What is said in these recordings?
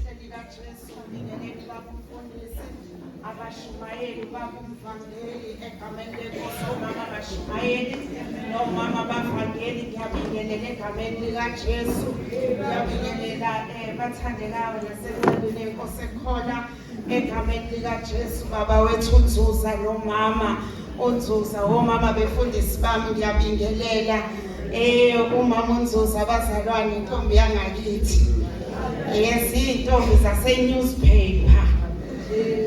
Elihle likaJesu, ngibingelele baba umfundisi, abashumayeli, baba umvangeli, egameni lenkosi, omama abashumayeli nomama abavangeli, ngiyabingelela egameni likaJesu. Ngiyabingelela bathandekayo nasencekwini yenkosi ekhona egameni likaJesu. Baba wethu uNzuza nomama uNzuza, omama befundisi bami, ngiyabingelela. Umama uNzuza, abazalwane, intombi yangakithi, yezintombi zase-newspaper,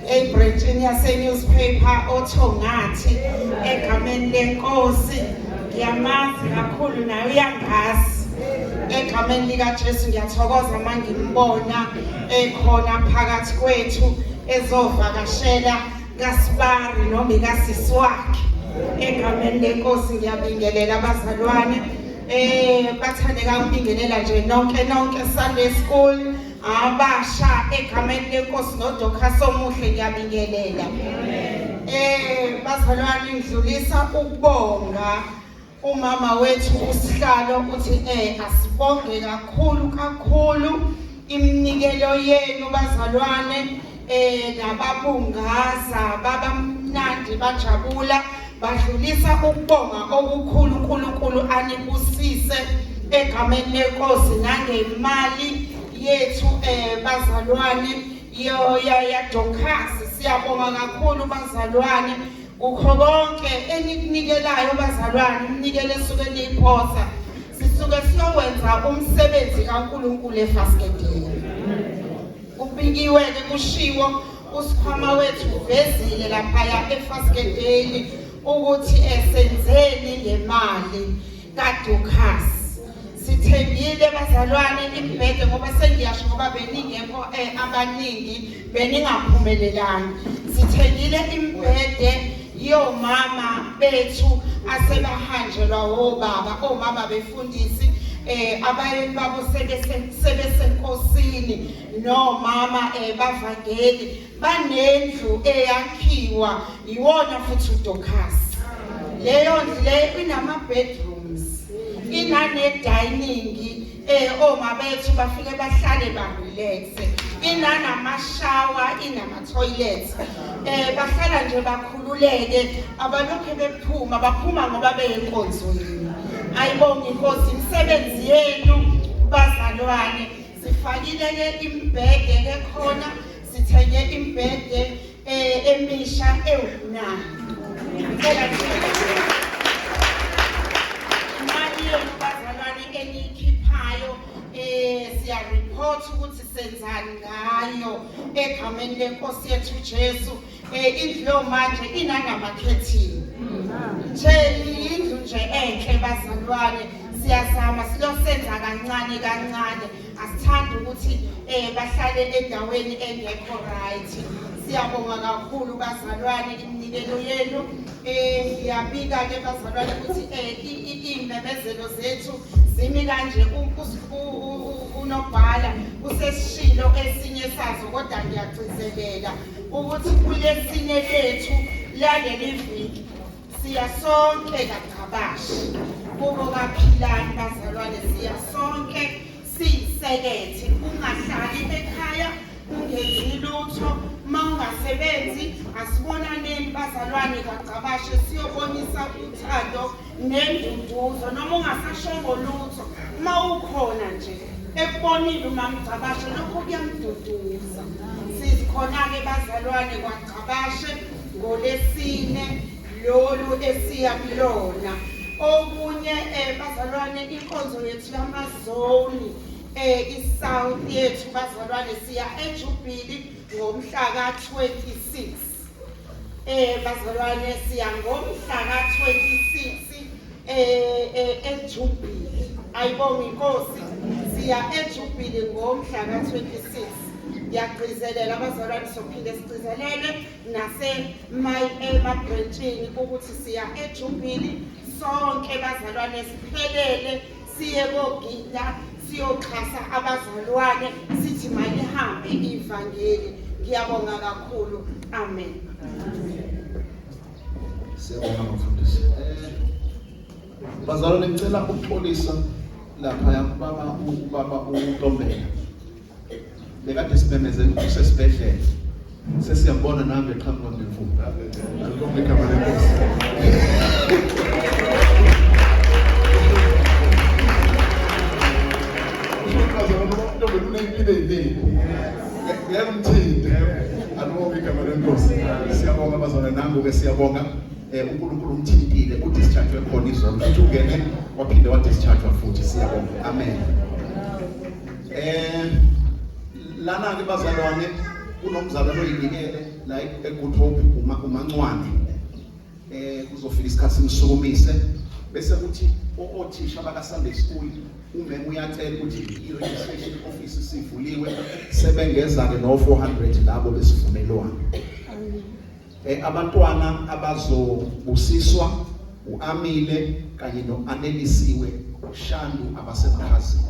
ebranchini yase-newspaper oThongathi, egameni lenkosi. Ngiyamazi kakhulu, naye uyangazi, egameni likaJesu. Ngiyathokoza uma ngimbona ekhona phakathi kwethu, ezovakashela kasibari noma ikasisi wakhe, egameni lenkosi. Ngiyabingelela abazalwane, bathandeka, ukubingelela nje nonke nonke, Sunday school abasha, egameni lenkosi, noDocas omuhle, ngiyabingelela. Bazalwane, ngidlulisa ukubonga. Umama wethu usihlalo uthi asibonge kakhulu kakhulu iminikelo yenu, bazalwane, nababungaza babamnandi, bajabula, badlulisa ukubonga okukhulu. uNkulunkulu anibusise egameni lenkosi. Nangemali yethu, bazalwane, yo ya ya Dorcas, siyabonga kakhulu, bazalwane, kukho konke enikunikelayo. Bazalwane, iminikelo esuke niyiphosa, sisuke siyowenza umsebenzi kaNkulunkulu eFaskedeni. Kubikiwe-ke, kushiwo, usikhwama wethu uvezile laphaya eFaskedeni ukuthi esenzeni ngemali kaDocas. Sithengile, bazalwane, imibhede, ngoba sengiyasho ngoba beningekho, abaningi beningaphumelelanga. Sithengile imibhede yomama bethu asebahanjelwa obaba, omama befundisi abayeni babo sebesenkosini, nomama bavangeli banendlu eyakhiwa iwona futhi uDocas. Leyo ndlu leyo inama bedrooms, inane dining, oma bethu bafike bahlale ba-relax, inanamashawa, inama toilets, bahlala nje bakhululeke, abalokhe bephuma, baphuma ngoba beyenkonzweni. Ayibonge inkosi imisebenzi yenu, bazalwane. Sifakile ke imbhede ke khona, sithenge imbhede emisha ewu-9. Ngicela nje imali yenu, bazalwane, eniyikhiphayo, siya report ukuthi senzani ngayo, egameni lenkosi yethu Jesu. Indlu manje inanamakhethini nje, indlu nje enhle, bazalwane. Siyazama, silosenza kancane kancane, asithandi ukuthi bahlale endaweni engekho right. Siyabonga kakhulu, bazalwane, iminikelo yenu. Ngiyabika ke, bazalwane, ukuthi iy'memezelo zethu zimi kanje. Unobhala usesishilo esinye sazo, kodwa ngiyagcizelela ukuthi kulesine lethu laleli viki siya sonke kaGcabashe kubo kaPhilani. Bazalwane, siya sonke siyisekethe. Ungahlali ekhaya ungenzi lutho uma ungasebenzi. Asibonaneni, bazalwane, kaGcabashe, siyobonisa uthando nenduduzo. Noma ungasashongo lutho, uma ukhona nje ekubonile umamGcabashe, lokho kuyamduduza. Sikhona-ke, bazalwane, kwaGcabashe ngolesine lolu esiya kulona. Okunye, bazalwane, inkonzo yethu yamazoni, i-south yethu, bazalwane, siya eJubili ngomhla ka-26. Bazalwane, siya ngomhla ka-26 eJubili. Ayibonge inkosi, siya eJubili ngomhla ka-26. Ngiyagcizelela, abazalwane, sophinde sigcizelele nasemabhrentshini ukuthi siya eJubili sonke, bazalwane, siphelele, siye kogida, siyoxhasa abazalwane, sithi malihambe ivangeli. Ngiyabonga kakhulu, amen. Siyabonga, mfundisi. Bazalwane, ngicela ukuxolisa lapha, ubaba uNtombela. Bekade simemezela ukuthi usesibhedlela. Sesiyambona nami eqhamuka ngemvumo. Alibonge igama lenkosi. Ntombi uney'mpilo ey'ningi. Ngeke umthinte. Alibonge igama lenkosi. Siyabonga bazalwane nangu-ke siyabonga. uNkulunkulu umthintile udischarge khona izolo futhi ungene waphinde wadischarge futhi siyabonga. Amen. Lana ke bazalwane kunomzalwane oyinikele la eGood Hope uMancwane. Kuzofika isikhathi simsukumise bese kuthi othisha baka Sunday School umeme uyacela ukuthi i-registration office sivuliwe sebengeza ke no 400 labo besivumelwano. Abantwana abazobusiswa uAmile kanye noAnelisiwe Shandu abasemkhazini.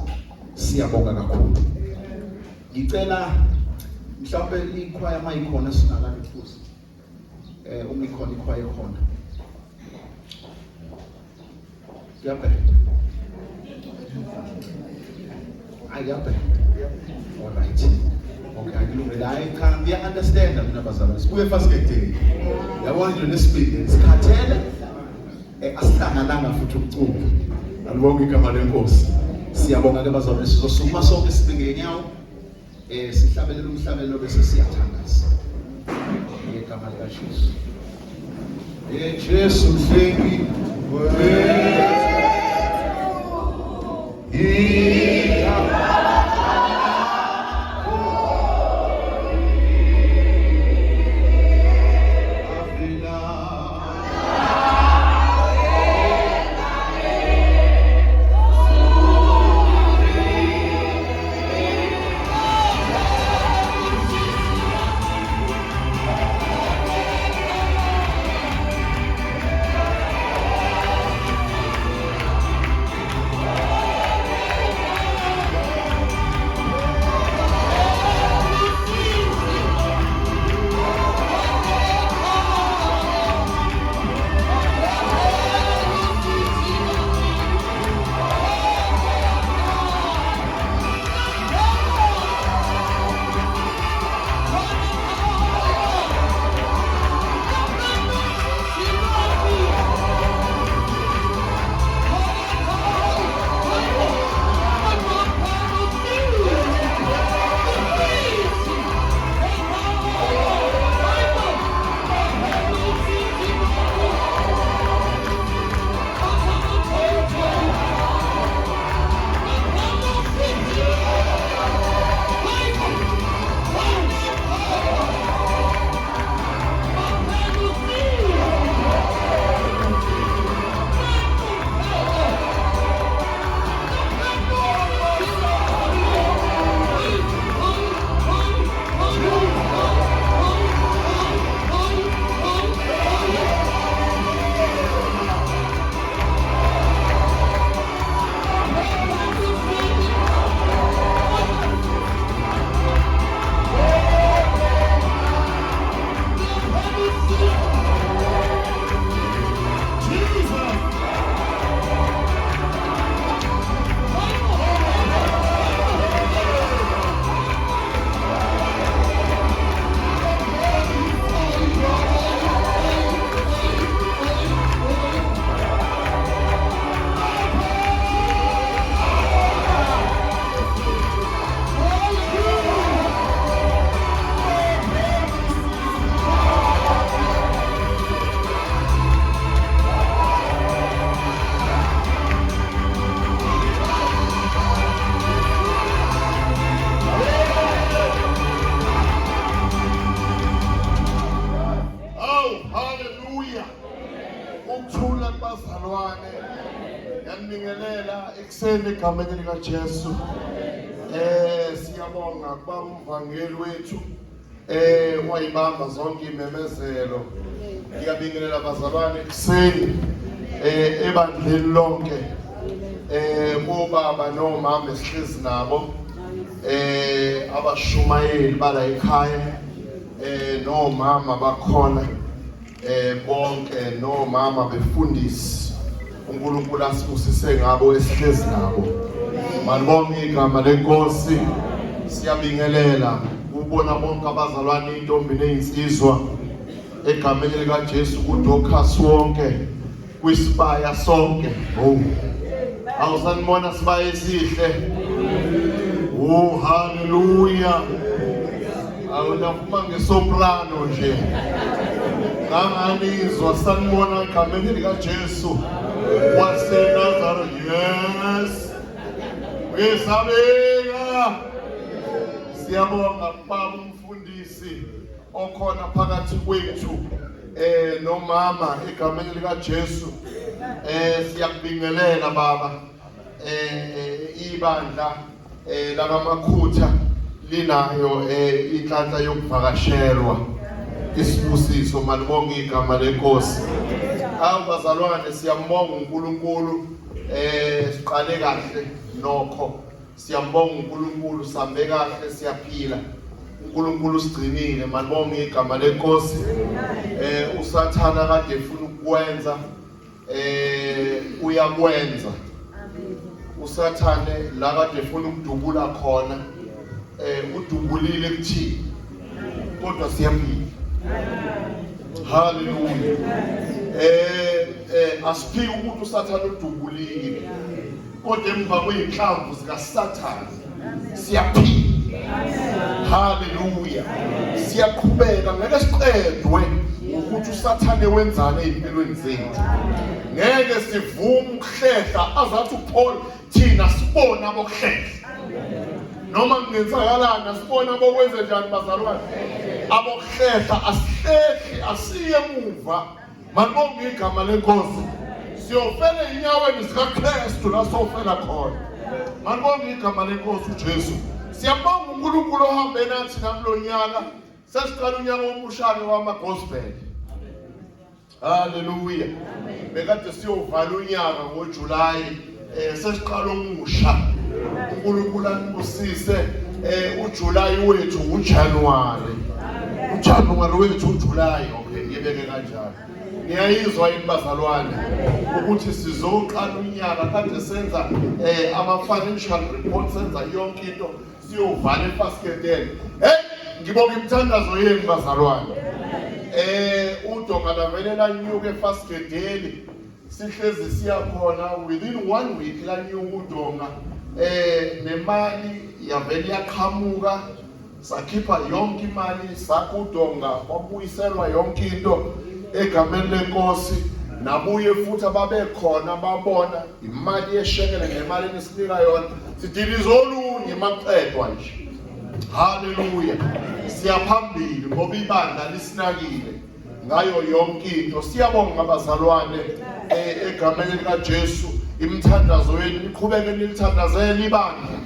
Siyabonga kakhulu. Ngicela mhlawumbe ikhwaya mayikhona singakalifuzi. Uma ikhona ikhwaya khona. Kuyabheda. Ayabheda. All right. Okay, akulungile. Hayi cha, ngiya understand mina bazalwane. Sibuye efasiketeni. Yabona nje nesibindi sikhathele. Asihlangananga futhi ukucula. Alibonge igama lenkosi. Siyabonga ke bazalwane, sizosukuma sonke sibe ngenyawo. Sihlabelele umhlabelo bese siyathandaza. Ngegama lika Jesu. Jesu mhlengi wethu. Hallelujah. Ukuthula kubazalwane. Ngiyanibingelela ekuseni egameni likaJesu. Siyabonga kubaba umvangeli wethu. Wayibamba zonke imemezelo. Ngiyabingelela bazalwane ekuseni ebandleni lonke. Bobaba nomama esihlezi nabo. Abashumayeli bala ekhaya. Nomama bakhona bonke nomama befundisi. uNkulunkulu asibusise ngabo esihlezi nabo. Malibonge igama lenkosi. Siyabingelela kubona bonke abazalwane intombi nezinsizwa egameni lika Jesu kuDorcas wonke kwisibaya sonke. Oh. Awusanibona sibaya esihle. Oh hallelujah. Awunafuma ngesoprano nje. Nganganizwa sanibona egameni lika Jesu waseNazaretha. Yes. Uyesabeka. Siyabonga baba umfundisi okhona phakathi kwethu eh nomama egameni lika Jesu. Eh siyakubingelela baba. Eh ibandla eh lakaMakhutha linayo eh inhlanhla yokuvakashelwa isibusiso malibonge igama lenkosi. Awu bazalwane siyambonga uNkulunkulu eh siqale kahle nokho siyambonga uNkulunkulu sambe kahle siyaphila uNkulunkulu usigcinile malibonge igama lenkosi eh usathana kade efuna ukwenza eh uyakwenza usathane la kade efuna ukudubula khona eh udubulile kuthini kodwa siyaphila haleluya eh eh asiphiki ukuthi usathane udubulile kodwa emva kweyinhlamvu zikasathane siyaphila haleluya siyaqhubeka ngeke siqedwe ukuthi usathane wenzani ezimpilweni zethu ngeke sivume ukuhlehla azathi uPaul thina sibona abokuhlehla noma kungenzakalani asibona abokwenze njani bazalwane abokuhlehla asihlehli asiye emuva Malibonge igama lenkosi. Siyofela enyaweni zikaKristu la sofela khona. Malibonge igama lenkosi uJesu. Siyabonga uNkulunkulu ohambe nathi nakulonyaka. Sesiqala unyaka omusha-ke wama-gospel. Haleluya. Bekade siyovala unyaka ngoJuly eh sesiqala omusha. uNkulunkulu anibusise eh uJuly wethu uJanuary. UJanuary wethu uJuly okay ngibeke kanjalo. Niyayizwa yini bazalwane ukuthi sizoqala unyaka kade senza eh ama financial report senza yonke into siyovala efasketeni. Hey ngibonga imithandazo yenu bazalwane. Eh udonga lavele lanyuka efasketeni sihlezi siyakhona within one week lanyuka udonga eh nemali yavele yaqhamuka sakhipha yonke imali sakha udonga kwabuyiselwa yonke into egameni lenkosi nabuye futhi ababekhona babona imali yeshekele nemali enisinika yona sidiliza olunye maqedwa nje haleluya siyaphambili ngoba ibandla lisinakile ngayo yonke into siyabonga abazalwane eh, egameni likaJesu imithandazo yenu niqhubeke nilithandazele ibandla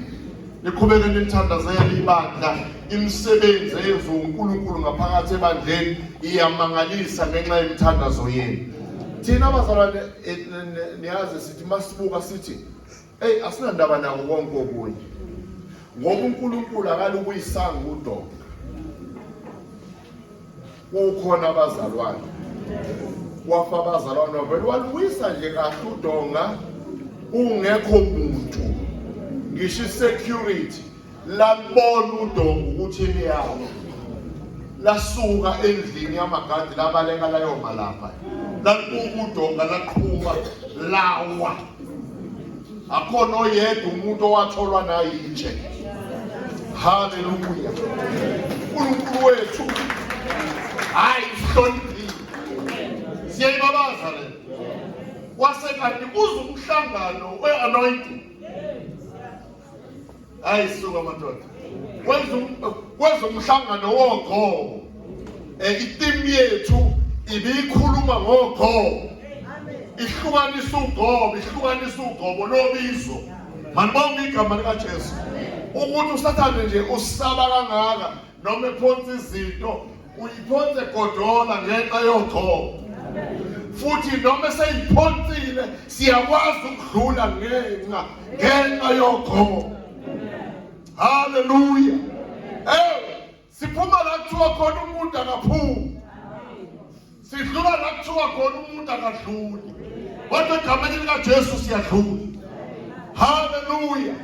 niqhubeke nilithandazele ibandla imisebenzi eyenziwa uNkulunkulu ngaphakathi ebandleni iyamangalisa ngenxa yemithandazo yenu thina abazalwane eh, niyazi sithi masibuka sithi hey asinandaba nako konke okunye ngoba uNkulunkulu akalubuyisanga udonga kukhona abazalwane wafa abazalwane wavele waluwisa nje kahle udonga ungekho muntu ngisho i-security labona udonga ukuthi liyawa lasuka endlini yamagadi labaleka layoma lapha lalibuka udonga laqhuma lawa akhona oyedwa umuntu owatholwa nayitshe haleluya uNkulunkulu wethu hayi sihloniphile siyayibabaza le kwase kanti kuze umhlangano we-anointing hayi suka madoda wenza umhlangano wogobo eh iteam yethu ibikhuluma ngogobo ihlukanisa ugobo ihlukanisa ugobo lobizo manibonge igama likaJesu ukuthi usathane nje usaba kangaka noma ephonsa izinto uyiphonse godola ngenxa yogobo futhi noma eseyiphonsile siyakwazi ukudlula ngenxa ngenxa yogobo haleluya eh siphuma la kuthiwa khona umuntu akaphumi sidlula la kuthiwa khona umuntu akadluli kodwa egameni likaJesu siyadlula haleluya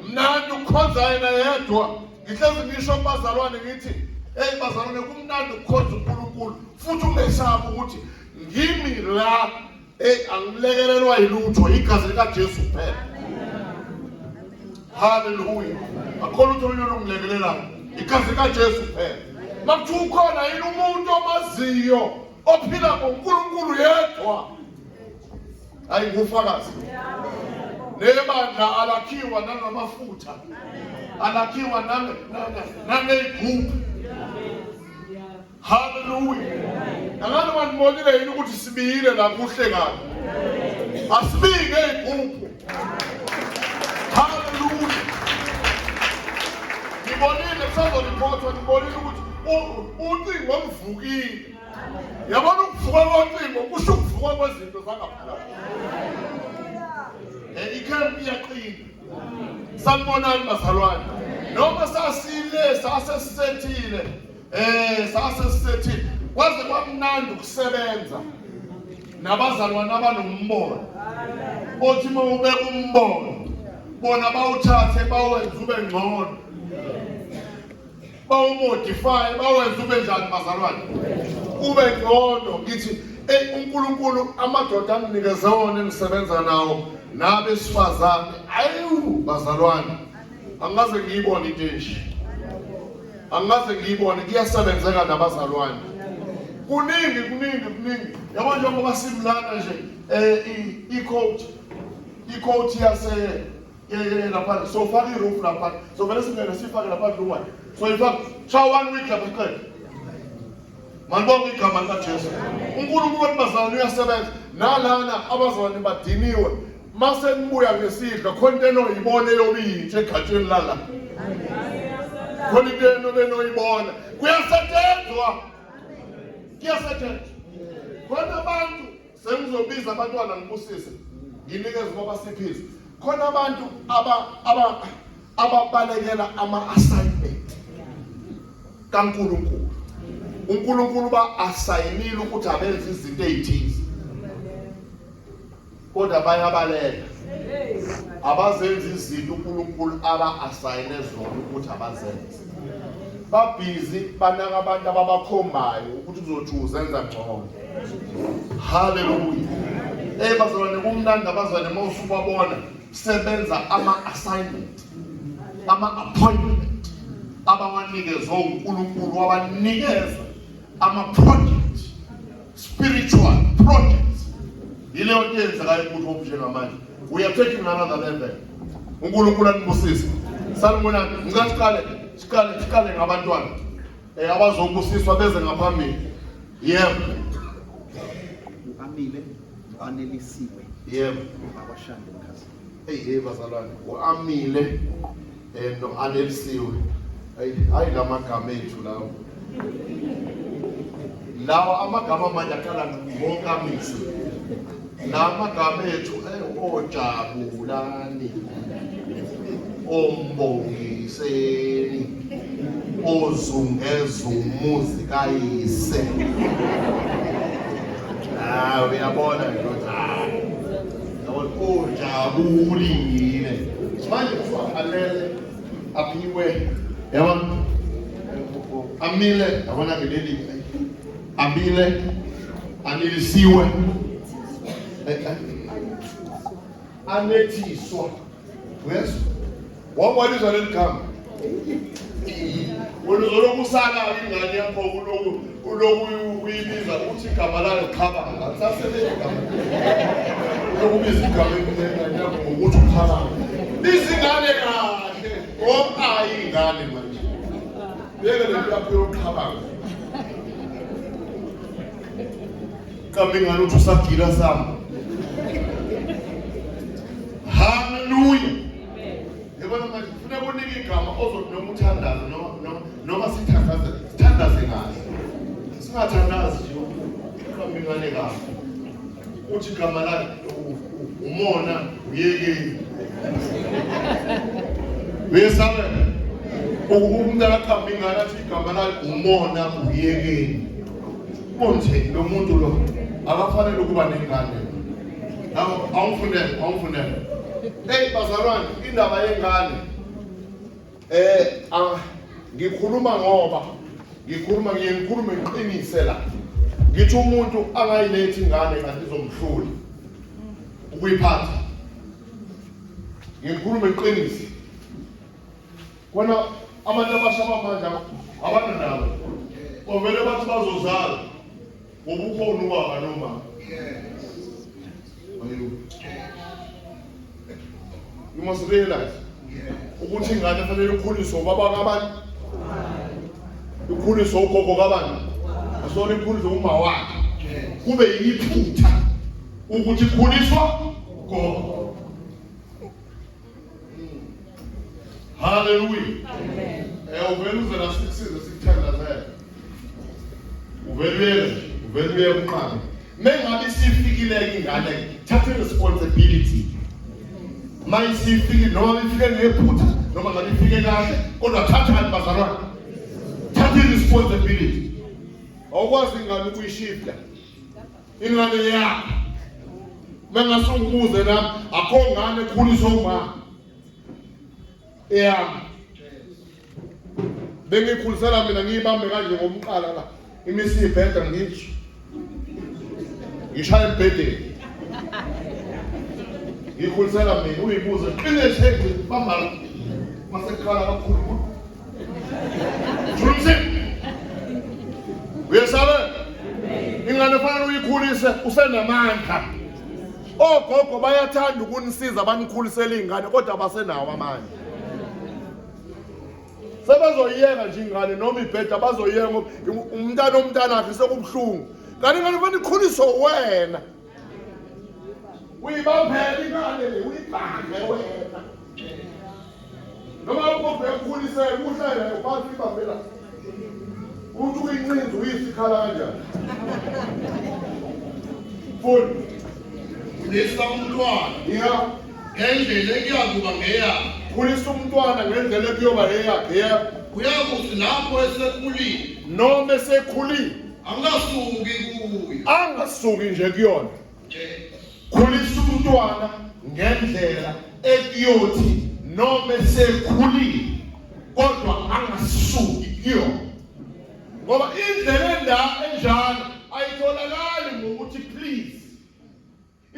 mnandi ukukhonza yena yedwa. Ngihlezi ngisho kubazalwane ngithi, hey bazalwane, kumnandi ukukhonza uNkulunkulu futhi ungesabi ukuthi ngimi la, hey angilekelelwa yilutho, igazi likaJesu kuphela. Haleluya. Akho lutho olunye olungilekelelayo, igazi likaJesu kuphela. Makuthiwa ukhona yini umuntu omaziyo ophila ngoNkulunkulu yedwa, hayi ngufakazi. Nebandla alakhiwa nangamafutha, alakhiwa nangey'gubhu. Haleluya. Angani manibonile yini ukuthi sibiyile la kuhle kabi? Asibiyi ngey'gubhu. Haleluya. Ngibonile kusazoriphothwa, ngibonile ukuthi ucingo oluvukile. Yabona ukuvuka kocingo kusho ukuvuka kwezinto zangaphakathi. Ikhempu iyaqina. Sanibonani bazalwane. Noma sasile sasesisethile, sasesisethile. Kwaze kwamnandi ukusebenza nabazalwane abanombono. Othi uma ubeka umbono, bona bawuthathe bawenze ube ngcono. Bawumodify, bawenze ube njani bazalwane? Ube ngcono. Ngithi ey uNkulunkulu amadoda anginikeze wona engisebenza nawo nabesifazane. Ayu bazalwane, angikaze ngiyibone into enje. Angikaze ngiyibone, kuyasebenzeka nabazalwane. Kuningi kuningi kuningi. Yabo njengoba simlana nje i-coat, i-coat yase lapha so faka i-roof lapha, so vele singene sifake lapha dlungwane, so ifaka sha 1 week lapha siqede. Malibonge igama likaJesu. uNkulunkulu wathi bazalwane uyasebenza. Nalana abazalwane badiniwe, mase nibuya ngesidlo khona into enoyibona eyobiyintsha egatsheni lala, khona into enobenoyibona. Kuyasetshenzwa, kuyasetshenzwa. Khona abantu, sengizobiza abantwana ngibusise, nginikeze ubaba Siphizo. Khona abantu ababalekela ama-assignment kaNkulunkulu. uNkulunkulu ba-asayinile ukuthi abenze izinto ey'thize, kodwa bayabaleka, abazenzi izinto uNkulunkulu aba-asayine zona ukuthi abazenze. Babhizi banaka abantu ababakhombayo ukuthi uzothi uzenza ngcono. Haleluya. Hey bazalwane, kumnandi abazalwane uma usubabona sebenza ama-assignment, ama-appointment abawanikezwe uNkulunkulu, wabanikeza ama-project, spiritual projects. Yileyo nto eyenzekayo kuthi okunjengamanje. We are taking another level. uNkulunkulu anibusise. Sanibonani. Ngicela siqale, siqale, siqale ngabantwana. Abazobusiswa beze ngaphambili. Yebo. U-Amile anelisiwe. Yebo. Akwashande mkhazi. Hey hey bazalwane, u-Amile no-Anelisiwe. Hey, hayi lamagama ethu lawo. Lawa amagama manje aqala ngokamisa. La amagama ethu ojabulani, ombongiseni, ozungeza umuzi kayise. Ah, uyabona nje ukuthi yabona ojabulile. Manje kuthiwa alele aphiwe, yabona amile, yabona ke leli amile, anelisiwe, anethiswa. Uyezwa? Wangwalizwa leli gama. Wena uzolokhu usala ingane yakho uloku uloku uyibiza uthi igama layo qhabanga. Alisasebenzi igama. Uloku ubiza igama lengane yakho ngokuthi uqhabanga. Izingane kahle ngoba ingane manje. Yeke lento yakho yoqhabanga. Qamba ingane uthi usagila sami. Hallelujah. Yabona manje kufuneka unike igama ozothi noma uthandaze noma sithandaze, sithandaze kahle. Singathandazi nje uqamba ingane kahle. Uthi igama lakhe umona uyekeni. Uyesabela. Umuntu akaqamba ingane athi igama lakhe umona uyekeni. Konje lo muntu lo akafanele ukuba nengane. Awumfundele, awumfundele. Hey bazalwane, indaba yengane Ngikhuluma ngoba ngikhuluma ngiye ngikhulume ngiqinise la. Ngithi umuntu angayilethi ingane kanti izomhlula ukuyiphatha. Ngikhulume ngiqinise. Kona abantu abasha bamanje abanandaba. Ovele bathi bazozala ngoba ukhona ubaba nomama. You must realize ukuthi ingane fanele ikhuliswe ubaba kabani, ikhuliswe ugogo kabani, asona ikhuliswe uma wakhe. Kube yiphutha ukuthi ikhuliswa gogo. Haleluya. Amen. Eh uvela uze la sikusize sikuthandazele. Uvela uye uvela uye umqambi. Mengabe isifikile ingane thatha responsibility. Mayisifikile noma ifike ngephutha noma ngabe ifike kahle kodwa thathani bazalwane. Thatha responsibility. Awukwazi ingane ukuyishifta. Ingane yakho. Mengase ungibuze nami akho ngane ekhuliswa umama. Eyami. Bengikhulisela mina ngiyibambe kanje ngomqala la. Imisi ibheda ngisho. Ngishaya embhedeni. Ngikhulisela mina uyibuze qinise bamba masekhala kakhulu. Jumsi. Uyesaba? Ingane fanele uyikhulise usenamandla. Ogogo bayathanda ukunisiza banikhulisele ingane kodwa basenawo amandla. Sebazoyiyeka nje ingane noma ibheda bazoyiyeka ngoba umntana omntanakhe sekubuhlungu. Kanti ingane fanele ikhuliswe wena. Uyibambele ingane le uyibambe wena. Noma ugogo uyakukhulisela uhlale nayo phansi uyibambela. Uthi uyincinza uyisikhala kanjani? Fundi. Khulisa umntwana. Yeah. Ngendlela ekuyakuba ngeyakhe. Khulisa umntwana ngendlela ekuyoba eyakhe. Yeah. Kuyakuthi lapho esekhulile. Noma esekhulile. Angasuki kuyo. Angasuki nje kuyona. Khulisa umntwana ngendlela ekuyothi noma esekhulile kodwa angasuki kuyona. Ngoba indlela enda enjalo ayitholakali ngokuthi please.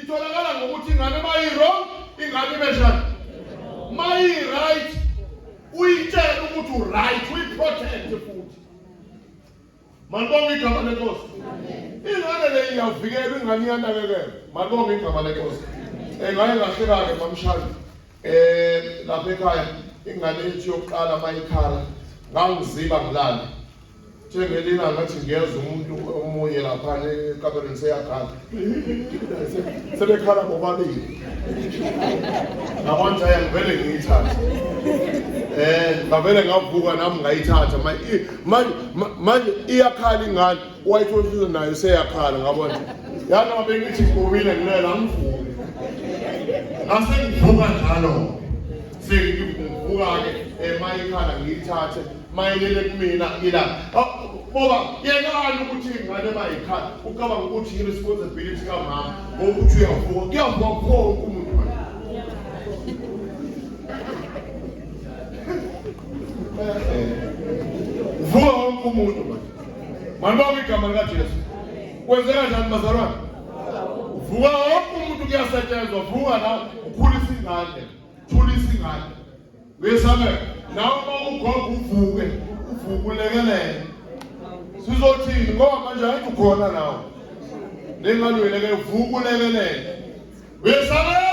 Itholakala ngokuthi ingane mayi-wrong, ingane ibe njani? Mayi-right, uyitshele ukuthi u-right, uyi-protect futhi. Malibonge igama lenkosi. Ingane le iyavikelwa, ingane iyanakekelwa. Malibonge igama lenkosi. Eh ngaye ngahleka-ke mamshana. Eh lapha ekhaya ingane yethu yokuqala mayikhala ngangiziba ngilale. Njengelina ngathi ngiyeza umuntu omunye lapha ekamereni seyakhala. Sebekhala bobabili. Ngabona hayi ngivele ngiyithathe. Eh ngavele ngavuka nami ngayithatha manje manje iyakhala ingane wayithola nayo seyakhala ngabona. Yana bengithi ngibuyile ngilela ngivuke. Ngase ngivuka njalo. Sengivuka-ke emayikhala ngiyithathe mayelele kumina ila ngoba yekani ukuthi ingane mayikhala ucabanga ukuthi i-responsibility kamama ngokuthi uyavuka kuyavuka konke umuntu manje vuka wonke umuntu manje malibonge igama likaJesu kwenzeka njani bazalwane vuka wonke umuntu kuyasetshenzwa vuka la ukhulisa ingane thulisa ingane Uyesabeka. Nawe uma ugogo uvuke, uvuke ulekelele. Sizothini ngoba manje angithi ukhona nawe. Lengane uyeleke vuka ulekelele. Uyesabeka.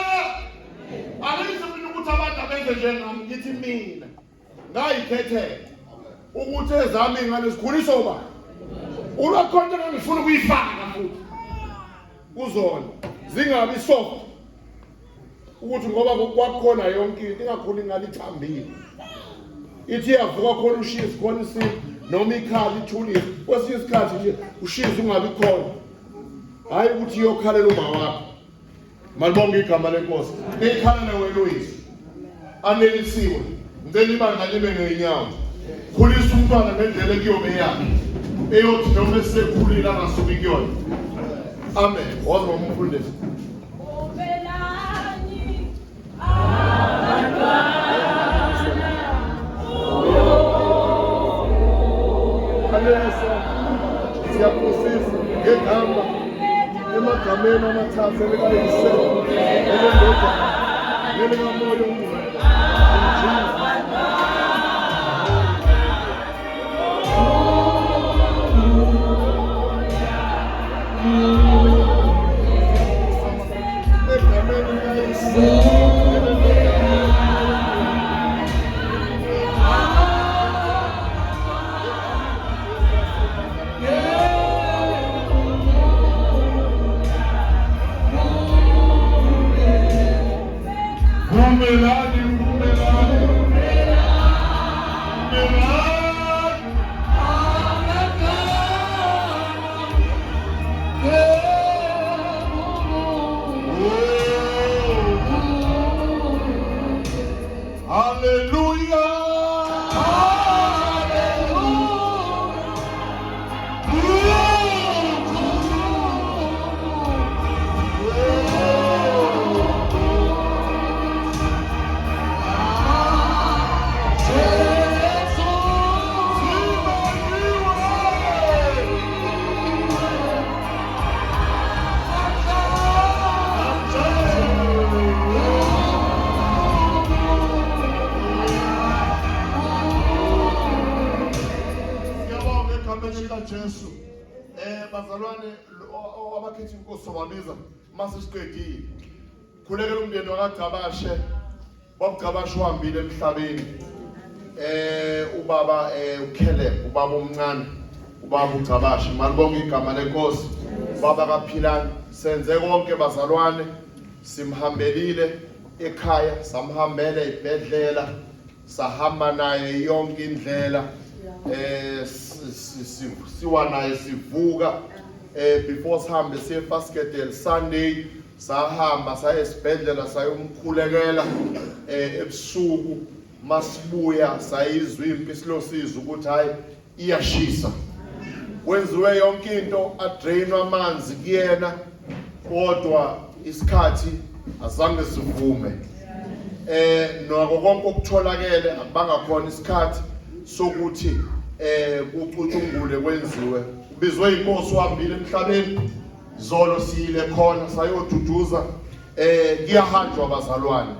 Angisho mina ukuthi abantu abenze njengami ngithi mina ngayikhethela ukuthi ezami ingane zikhuliswa uba ulwakhonto engangifuna ukuyifaka futhi kuzona zingabi soft ukuthi ngoba kwakukhona yonke into ingakhona ingane ithambile ithi iyavuka khona ushizi khona isimo noma ikhala ithulile kwesinye isikhathi nje ushizi ungabi khona hhayi ukuthi iyokhalela uma wakho malibonge igama lenkosi ikhalele wena uyise anelisiwe ngicela ibandla lime ngey'nyawo khulisa umntwana ngendlela ekuyobe yakhe eyothi noma esekhulile angasuki kuyona amen woza umfundisi Anelisa siyabusisa ngegama emagameni amathathu elikayise elendodana nelikamoya ongcwele. In Jesus. Egameni likayise elendodana. Vumelani, vumelani. Vumelani. Oh. Hallelujah. Siyabonga egameni likaJesu. Bazalwane abakhetha inkosi sobabiza mase siqedile. Khulekela umndeni wakaGcabashe. BabGcabashe uhambile emhlabeni. Ubaba uKheleb, ubaba omncane, ubaba uGcabashe. Malibonga igama lenkosi. Baba kaPhilani, senze konke bazalwane, simhambelile ekhaya, samhambela ibhedlela, sahamba naye yonke indlela siwa naye sivuka before sihambe siye eFascadale Sunday, sahamba saya esibhedlela sayomkhulekela ebusuku. Masibuya sayizwa impi silosizwa ukuthi hayi iyashisa, kwenziwe yonke into, adrainwa amanzi kuyena, kodwa isikhathi azange sivume. Nako konke okutholakele akubanga khona isikhathi sokuthi kucutshungule kwenziwe. Ubizwe inkosi, uhambile emhlabeni. Zolo siyile khona sayoduduza. Kuyahanjwa bazalwane,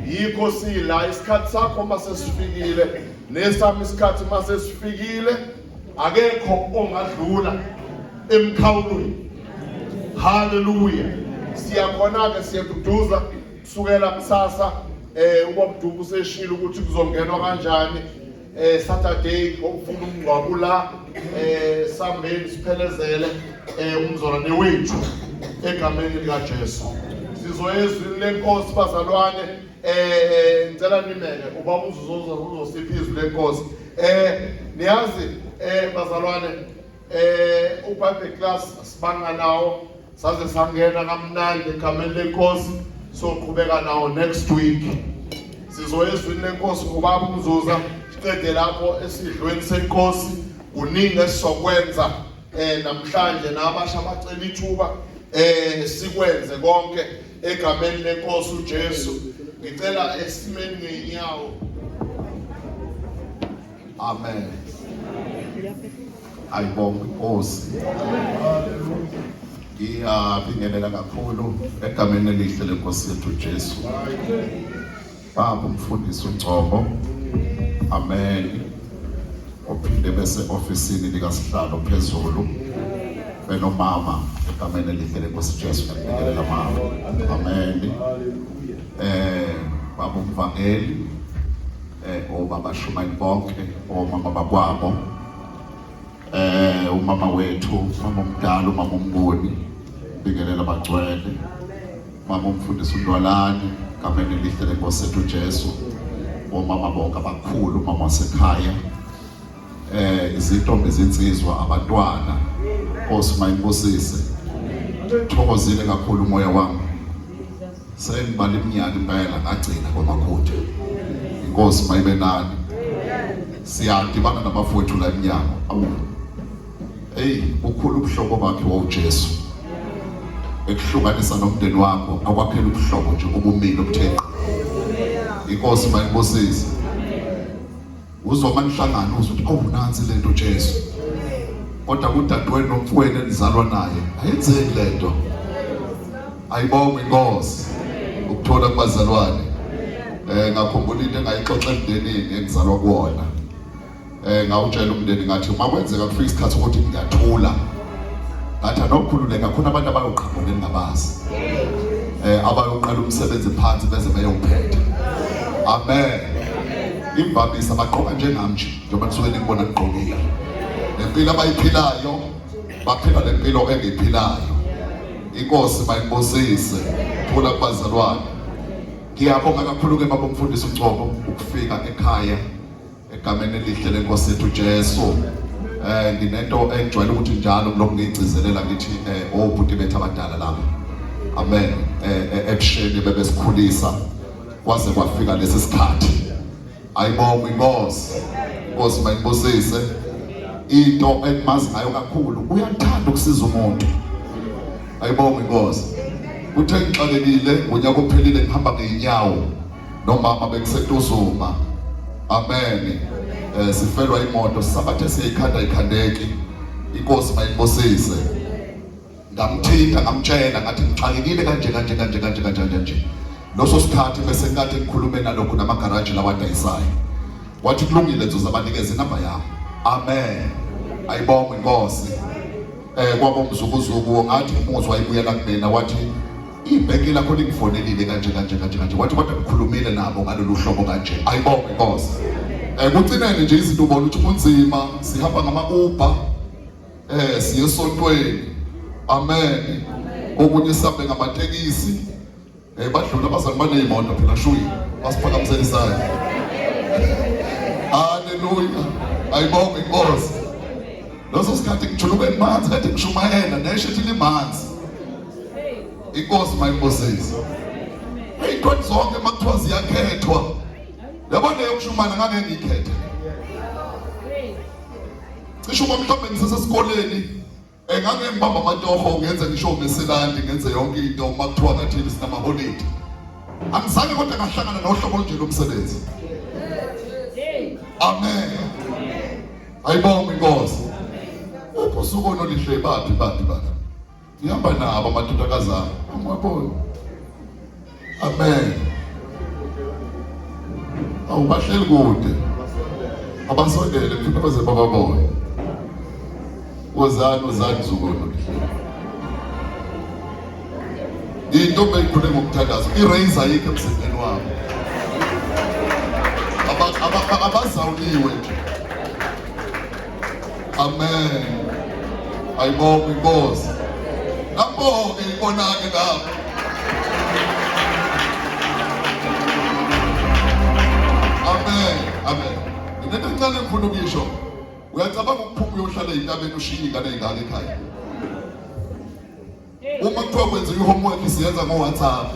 yikho sila. Isikhathi sakho mase sifikile, nesami isikhathi mase sifikile, akekho ongadlula emkhawulweni. Haleluya! Siyakhona ke, siyaduduza kusukela kusasa. Ubaba useshilo ukuthi kuzongenwa kanjani Saturday ngokufuna umngcwabo la sambeni siphelezele umzalwane wethu egameni lika Jesu. Sizoyezwini lenkosi bazalwane. Ngicela nimeke ubaba uzuzoza uzosipha izwi lenkosi. Niyazi bazalwane, uBible class sibanga nawo saze sangena kamnandi egameni lenkosi, soqhubeka nawo next week. Sizoya ezwini lenkosi ngobaba uMzuza, siqede lapho esidlweni senkosi. Kuningi esizokwenza namhlanje, nabasha abacela ithuba sikwenze konke egameni lenkosi uJesu. Ngicela esimeni ngezinyawo. Amen. Ayibonge inkosi. Ngiyabingelela kakhulu egameni elihle lenkosi yethu Jesu. Baba umfundisi uNgcobo. Amen. Ophinde bese ofisini likasihlalo phezulu. Benomama egameni elihle lenkosi Jesu, ngiyabingelela mama. Amen. Baba umvangeli, obaba shumayeli bonke, omama bakwabo, umama wethu, umama omdala, umama uMnguni, bingelela abagcwele, mama umfundisi uNdwalani, gameni elihle lenkosi yethu Jesu, omama bonke abakhulu, umama wasekhaya, izintombi, izinsizwa, abantwana, Nkosi mayibusise. Thokozile kakhulu umoya wami, sengibala iminyaka impela ngagcina kwamakhutha. Inkosi mayibe nani. Siyadibana nabafowethu la eminyango. Awu, hey, bukhulu ubuhlobo bakhe woJesu ekuhlukanisa nomndeni wakho, akwakhela ubuhlobo nje obumile obuthe. Inkosi mayibusise. Uzwa manihlangana uzwa ukuthi, "Oh, nansi lento Jesu." Kodwa kudadewenu nomfowenu enizalwa naye ayenzeki lento. Ayibongwe inkosi ukuthola kubazalwane. Ngakhumbula into engayixoxa emndenini engizalwa kuwona. Ngawutshela umndeni ngathi uma kwenzeka kufika isikhathi sokuthi ngiyathula, ngathi anokhululeka khona abantu abayoqhamuka engingabazi, abayoqala umsebenzi phansi beze beyophetha. Amen. Imvamisa bagqoka njengami nje, njengoba nisuke ningibona ngigqokile. Nempilo abayiphilayo baphila lempilo engiyiphilayo. Inkosi mayibusise. Thula kubazalwane. Ngiyabonga kakhulu ke baba umfundisi uNgcobo ukufika ekhaya egameni elihle lenkosi yethu Jesu. Nginento engijwayele ukuthi njalo kulokhu ngiyigcizelela ngithi obhuti bethu abadala laba. Amen. Ebusheni bebesikhulisa kwaze kwafika lesi sikhathi. Ayibongwe inkosi. Inkosi mayibusise. Into engimazi ngayo kakhulu, uyathanda ukusiza umuntu. Ayibongwe inkosi. Uthe ngixakekile ngonyaka ophelile ngihamba ngeenyawo nomama bekuseNtuzuma. Amen. Sifelwa imoto sabathe siyayikhanda ikhandeki. Inkosi mayibusise. Ngamthinta ngamtshela ngathi ngixakekile kanje kanje kanje kanje kanje kanje. Loso sikhathi bese ngikade ngikhulume nalokhu namagaraji lawa adayisayo. Wathi kulungile ngizoza banikeze inamba yami. Amen. Ayibongwe inkosi. Kwaba umzukuzuku ngathi umuzwa wayibuyela kumina wathi ibhenki lakho lingifonelile kanje kanje kanje kanje. Wathi kodwa ngikhulumile nabo ngalolu hlobo kanje. Ayibongwe inkosi. Kucinene nje izinto ubona ukuthi kunzima, sihamba ngama Uber. Siye esontweni. Amen. Okunye sihambe ngamatekisi. Badlula abazali baneyimoto phela shuyi basiphakamisela isandla. Haleluya. Ayibongwe inkosi. Leso sikhathi ngijuluke emanzi kade ngishumayela neshethi limanzi. Inkosi mayibusise. Eyintweni zonke makuthiwa ziyakhethwa. Yabona yokushumana ngake ngiyikhethe. Cishe uma mhlawumbe ngisesesikoleni ngake ngibamba amatoho ngenze ngisho umeselandi ngenze yonke into uma kuthiwa ngathini sinamaholidi. Angizange kodwa ngahlangana nohlobo olunje lomsebenzi. Amen. Ayibongwe inkosi. Ubusuku onolihle baphi baphi baphi. Ngihamba nabo amadodakazi ami. Angwaboni. Amen. Awubahleli kude. Abasondele ngifuna baze bababone. Wozani wozani zukuno. Into beyikhule ngokuthandaza. I-razor ayikho emzimbeni wabo. Abazawuliwe nje. Amen. Ayibongwe inkosi. Lapho-ke ibona-ke lapho. Amen. Amen. Nginento encane engifuna ukuyisho. Uyacabanga ukuphuma uyohlala ey'ntabeni ushiye iy'ngane ey'ngaka ekhaya? Uma kuthiwa kwenziwa i-homework siyenza ngo-WhatsApp.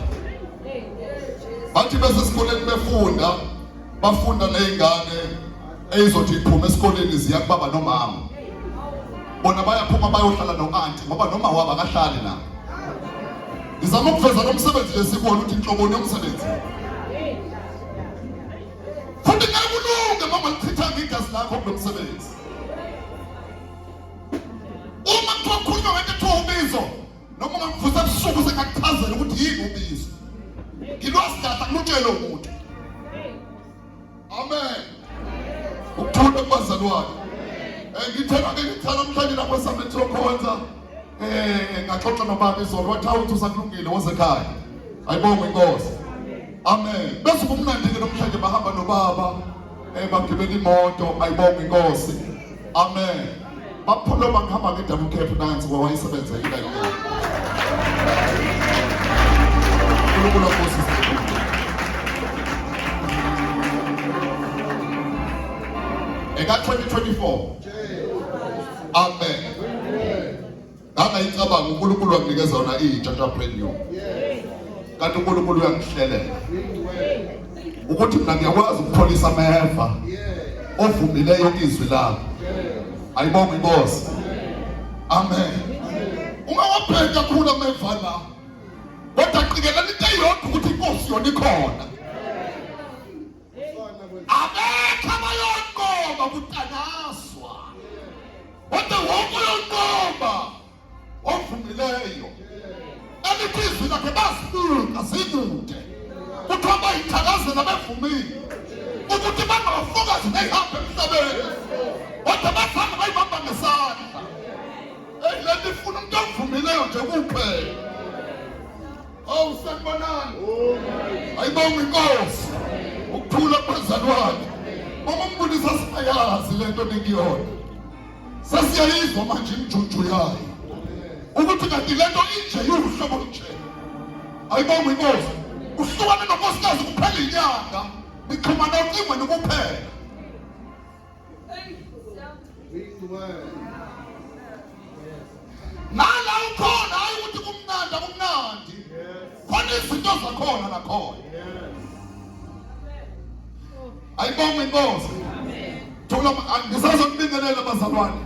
Bathi bese esikoleni befunda, bafunda ney'ngane eyizothi iphume esikoleni ziya kubaba nomama. Bona bayaphuma bayohlala no-anti ngoba noma wabo akahlali nabo. Ngizama ukuveza lo msebenzi lesikuwona ukuthi inhloboni yomsebenzi. Futhi ngeke ulunge uma ungalichithanga igazi lakho kulo msebenzi. Uma kuthiwa kukhulunywa ngento ekuthiwa ubizo, noma ungamvusa ebusuku sengakuchazela ukuthi yini ubizo. Ngilwazi kahle akulutshele umuntu. Amen. Ukuthula kubazalwane. Ngithela ke ngithela namhlanje lapho sambe siyokhonza. Ngaxoxa nobaba izolo wathi awu uthi usakulungile woze ekhaya. Ayibongwe inkosi. Amen. Bese kumnandi ke namhlanje bahamba nobaba. Bagibela imoto, ayibongwe inkosi. Amen. Baphula bangihamba nge-double cab nansi wawayisebenza ila yona. uNkulunkulu akubusise. Eka 2024. Amen. Ngangayicabanga uNkulunkulu wanginikeza yona iyintsha brand new. Kanti uNkulunkulu uyangihlelela. Ukuthi mina ngiyakwazi ukupholisa ameva ovumileyo izwi lami. Ayibongwe inkosi. Amen. Ungawabheki kakhulu ameva la. Kodwa qikelela into eyodwa ukuthi inkosi yona ikhona. Abekho abayonqoba kutanaswa. Kodwa wonke elivumileyo elithi izwi lakhe bazibuka zikude kuthiwa bayithakazela bevumile ukuthi bangabafokazi beyihamba emhlabeni kodwa bazange bayibamba ngesandla. Eyi, le nto ifuna umuntu ovumileyo nje kuphela. Awu sanibonani. Ayibonga inkosi. Ukuthula kubazalwane. Uma umbulisa singayazi lento nikuyona. Sesiyayizwa manje imjuju yayo. Ukuthi kanti lento inje iwuhlobo nje. Ayibonga inkosi. Uhlukane nonkosikazi kuphela inyanga. Nixhumana ocingweni kuphela. Nala ukhona hayi ukuthi kumnandi akumnandi. Khona izinto zakhona nakhona. Ayibonge inkosi. Thola ngisazokubingelela bazalwane.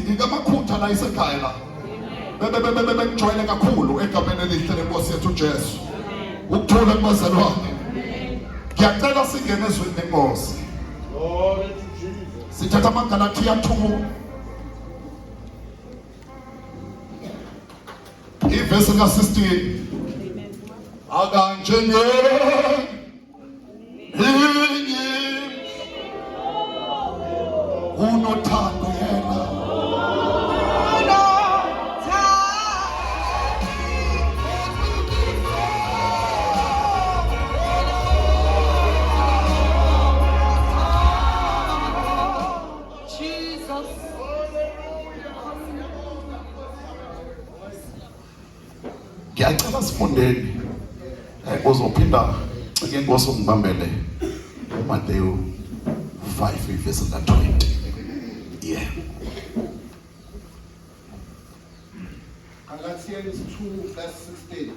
Ngikamakhutha la isekhaya la. Bebengijwayele kakhulu egameni elihle lenkosi yethu uJesu. Ukuthula kubazalwane. Ngiyacela singene ezwini lenkosi. Sithatha amaGalathiya 2 ivesi ka-16 akanjenge inye unothando yena. Ngiyacela sifundeni uzophinda cike inkosi ungibambele uMateyu 5 ivesi ka-20. Yeah. Galatians 2 verse 16.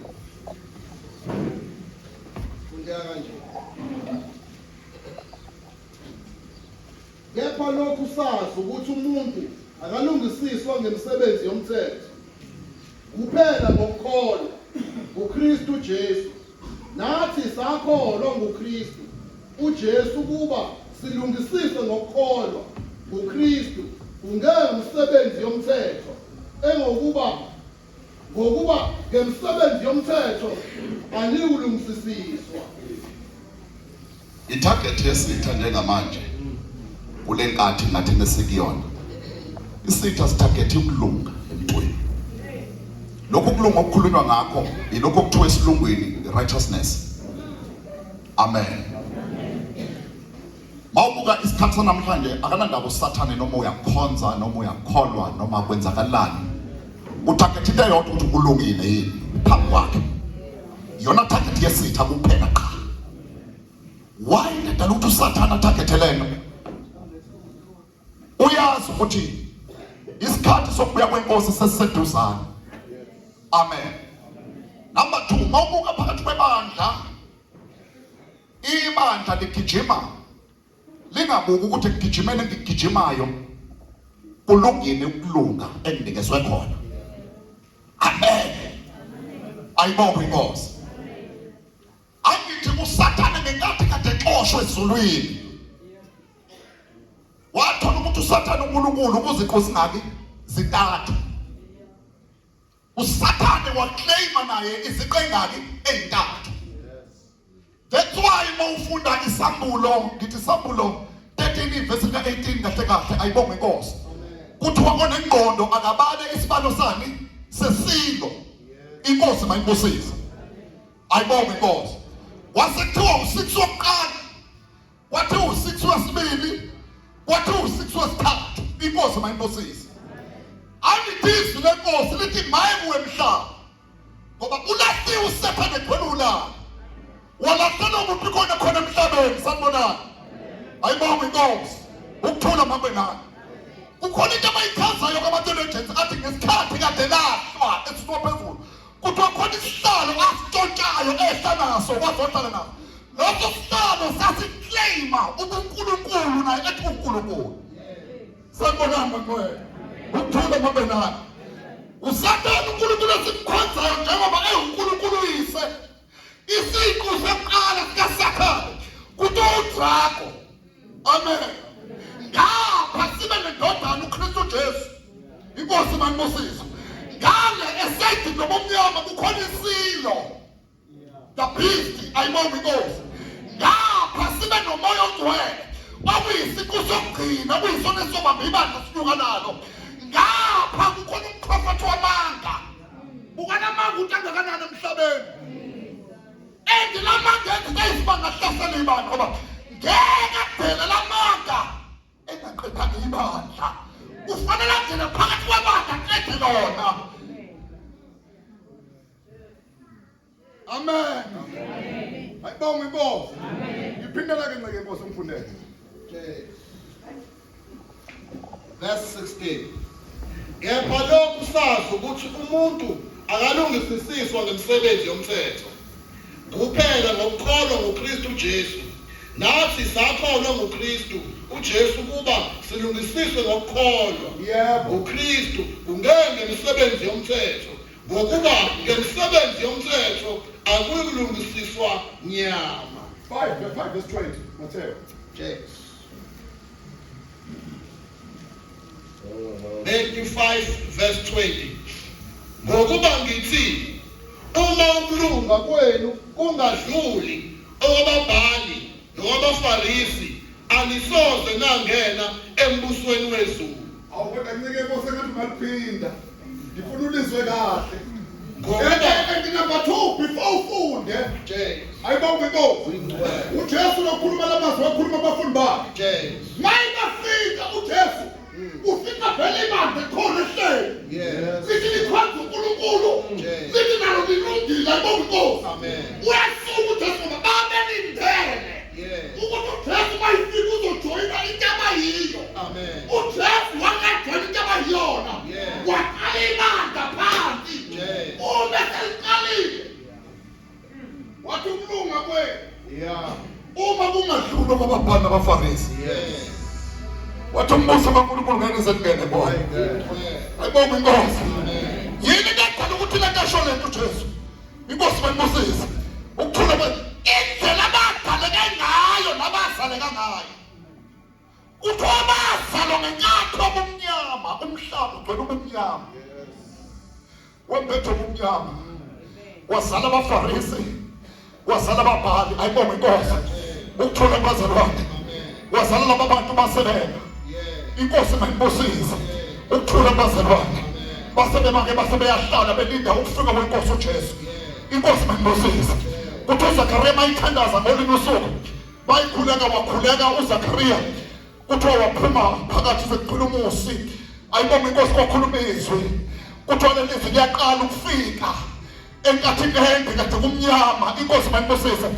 Fundeka kanje. Kepha lokhu sazi ukuthi umuntu akalungisiswa ngemisebenzi yomthetho kuphela ngokukholwa nguKristu Jesu. Nathi sakholwa nguKristu uJesu ukuba silungisiswe ngokukholwa nguKristu kungengemisebenzi yomthetho engokuba ngokuba ngemisebenzi yomthetho aniwulungisisiswa. Itarget yesitha njengamanje kule nkathi ngathi nesikuyona isitha sitargethe ukulunga emntwini. Lokhu kulunga okukhulunywa ngakho yilokhu okuthiwa esilungwini righteousness. Amen. Mawubuka isikhathi sanamhlanje akanandaba uSathane noma uyakhonza noma uyakholwa noma kwenzakalani. Utarget into eyodwa ukuthi kulungile yini phambi kwakhe. Iyona target yesitha kuphela qha. Why ledala ukuthi uSathane atargethe lento? Uyazi ukuthi isikhathi sokubuya kwenkosi sesiseduzane. Amen. Number 2, mawubuka phakathi kwebandla ibandla ligijima lingabuki ukuthi ekugijimeni engikugijimayo kulungile ukulunga enginikezwe khona. Amen. Ayibongwe inkosi. Angithi uSathane ngenkathi kade exoshwe ezulwini wathola ukuthi uSathane uNkulunkulu ukuziqu zingaki zintathu. uSathane waclaima naye iziqu engaki ezintathu. That's why uma ufunda isambulo ngithi isambulo 13 verse ka-18 kahle kahle ayibonge inkosi kuthiwa onengqondo akabale isibalo sani sesilo inkosi mayibusise ayibonge inkosi kwase kuthiwa u-6 wokuqala Kwathi u-6 wesibili, kwathi u-6 wesithathu. Inkosi mayibusise. Angithi izwi lenkosi lithi maye kuwe mhlaba. Ngoba ulahliwe uSathane egcwele ulaka. Walahlelwa kuphi khona khona emhlabeni sanibonani. Ayibonge inkosi. Ukuthula makube nani. Kukhona into abayichazayo kwama-theologians athi ngesikhathi kade lahlwa esisuka phezulu Kuthiwa khona isihlalo asitshontshayo ehla naso wazohlala naso. Leso sihlalo sasiclaima ubuNkulunkulu naye ethi uNkulunkulu. Sanibonani bangcwele. Ukuthula mabe nani. USathane uNkulunkulu esimkhonzayo njengoba ewuNkulunkulu uyise. Isiqu sokuqala sikaSathane kuthiwa uDrago. Amen. Ngapha sibe nendodana uKristu Jesu. Inkosi manibusise. Ngale esayidini lobumnyama kukhona isilo. The beast ayibonga inkosi. Ngapha sibe nomoya ongcwele okuyisiqu sokugcina okuyisona esobamba ibandla sinyuka nalo. Ngapha kukhona umprofethi wamanga. Bukana amanga ukuthi angakanani emhlabeni. And lamanga enza izibanga hlasela ibandla ngoba ngeke adele lamanga engaqedanga ibandla. Kufanele angene phakathi kwebandla aqede lona. Amen. Ayibonge inkosi. Ngiphindela ke nceke inkosi ngifundele. Verse 16. Kepha lokhu sazi ukuthi umuntu akalungisisiswa ngemisebenzi yomthetho kuphela ngokukholwa nguKristu Jesu. Nathi sakholwa nguKristu uJesu kuba silungisiswe ngokukholwa Yebo. nguKristu kungengemisebenzi yomthetho Ngokuba ngemisebenzi yomthetho akuyikulungisiswa nyama. 5 5 verse 20 Matthew. Yes. Matthew 5 verse 20. Ngokuba ngithi uma ukulunga kwenu kungadluli okwababhali nokwabaFarisi anisoze nangena embusweni wezulu. Awu kodwa ncike inkosi engathi ungaliphinda. Ngifuna ulizwe kahle. Ngokuba And number 2 before ufunde James, ayibonge inkosi. uJesu lokhuluma lamazwi wakhuluma abafundi bakhe. James, Mayibafika uJesu ufika vele ibandla khona ehleli. yes, Lithi likhonza uNkulunkulu. Yes. Lithi nalo lilungile ayibonge inkosi. Amen. Uyasuka uJesu ngoba babelindele. Yes. Ukuthi uJesu mayifika uzojoyina into abayiyo. Amen. uJesu wangajoyina into abayiyona. Yes. Waqala ibandla phansi. Yes. Uma seliqalile Wathi ukulunga kwenu Yeah. uma kungadluli kwababhali nabaFarisi. Yes. Wathi umbuso kaNkulunkulu ngeke nize ningene bona. Ayibonge inkosi. Yini into edala ukuthi lento esho lento uJesu? Inkosi mayibusise. Ukuthula kwe indlela abadaleke ngayo nabazaleka ngayo. Kuthiwa bazalwa ngenkathi obumnyama, umhlaba ugcwele ubumnyama. Wembethe ubumnyama. Wazala abaFarisi, wazala ababhali, ayibonge inkosi. Ukuthula kubazalwane. Wazala laba bantu basebenza. Inkosi mayibusise. Ukuthula kubazalwane. Basebemake base beyahlala belinda ukufika kwenkosi uJesu. Inkosi mayibusise. Kuthiwa uZakariya mayithandaza ngolunye usuku. Bayikhuleka wakhuleka uZakariya. Kuthiwa waphuma phakathi sekuphila umusi. Ayibonge inkosi kwakhuluma izwi. Kuthiwa leli zwi liyaqala ukufika. Enkathini ende kade kumnyama inkosi mayibusise.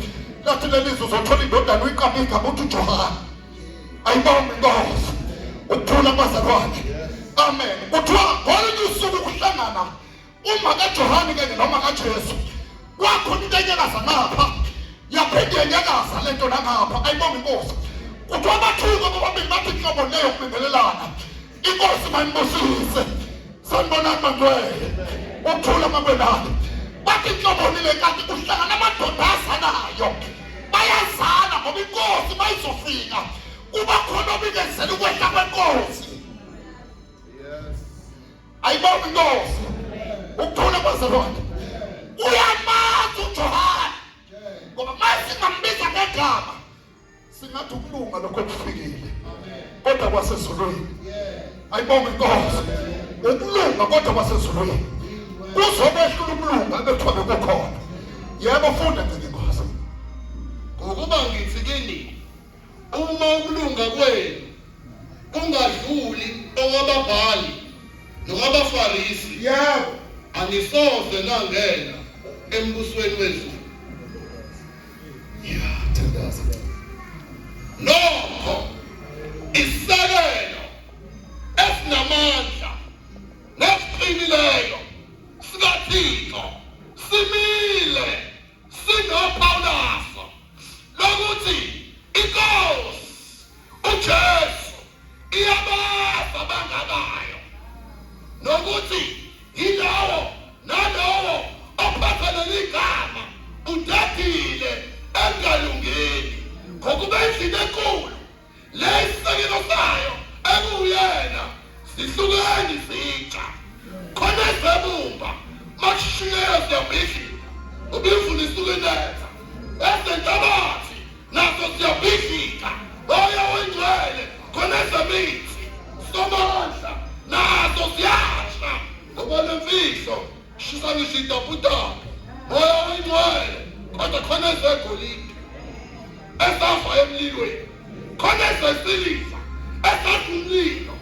Lathi leli zwi uzothola indodana uyiqambe igama uthi uJohane. Ayibonge inkosi. Ukuthula kubazalwane. Amen. Kuthiwa ngolunye usuku kuhlangana uma kaJohane kanye noma kaJesu. Kwakhona into enyakaza ngapha. Yaphinde yanyakaza lento nangapha. Ayibonge inkosi. Kuthiwa bathuka bobabili bathi inhlobo leyo kubingelelana. Inkosi mayibusise. Sanibonani bangcwele. Ukuthula makwelana. Bathi inhlobo le kanti kuhlangana amadoda azanayo. Bayazana ngoba inkosi mayizofika kuba khona obikezela ukwehla kwenkosi. Ayibonge inkosi. Ukuthula kwazalwane. Uyamazi uJohane. Ngoba masingambiza ngegama singathi ukulunga lokho kufikile. Kodwa kwasezulwini. Ayibonge inkosi. Ukulunga kodwa kwasezulwini. Kuzokwehlula ukulunga ebekuthiwa bekukhona. Yebo funda ncike inkosi. Ngokuba ngithi kini uma ukulunga kwenu kungadluli okwababhali nokwabaFarisi Yebo. anisoze nangena embusweni wezulu. Yeah, thandaza. Nokho isisekelo esinamandla nesiqinileyo sikaThixo simile sinophawu laso lokuthi inkosi uJesu iyabazi abangabayo nokuthi yilowo nalowo ophatha leli gama udedile engalungile ngokuba endlini enkulu le isisekelo sayo ekuwuyena sihlukene izitsha khona. ezebumba makushiyeyo siyabhidlika ubimvula isuke inetha ezenhlabathi nazo siyabhidlika moya oyingcwele khona ezemithi somandla nazo ziyasha ngoba lemfihlo shisa ngisho itaputapu moya oyingcwele kodwa khona ezegolide esafa emlilweni khona ezesiliva esafa umlilo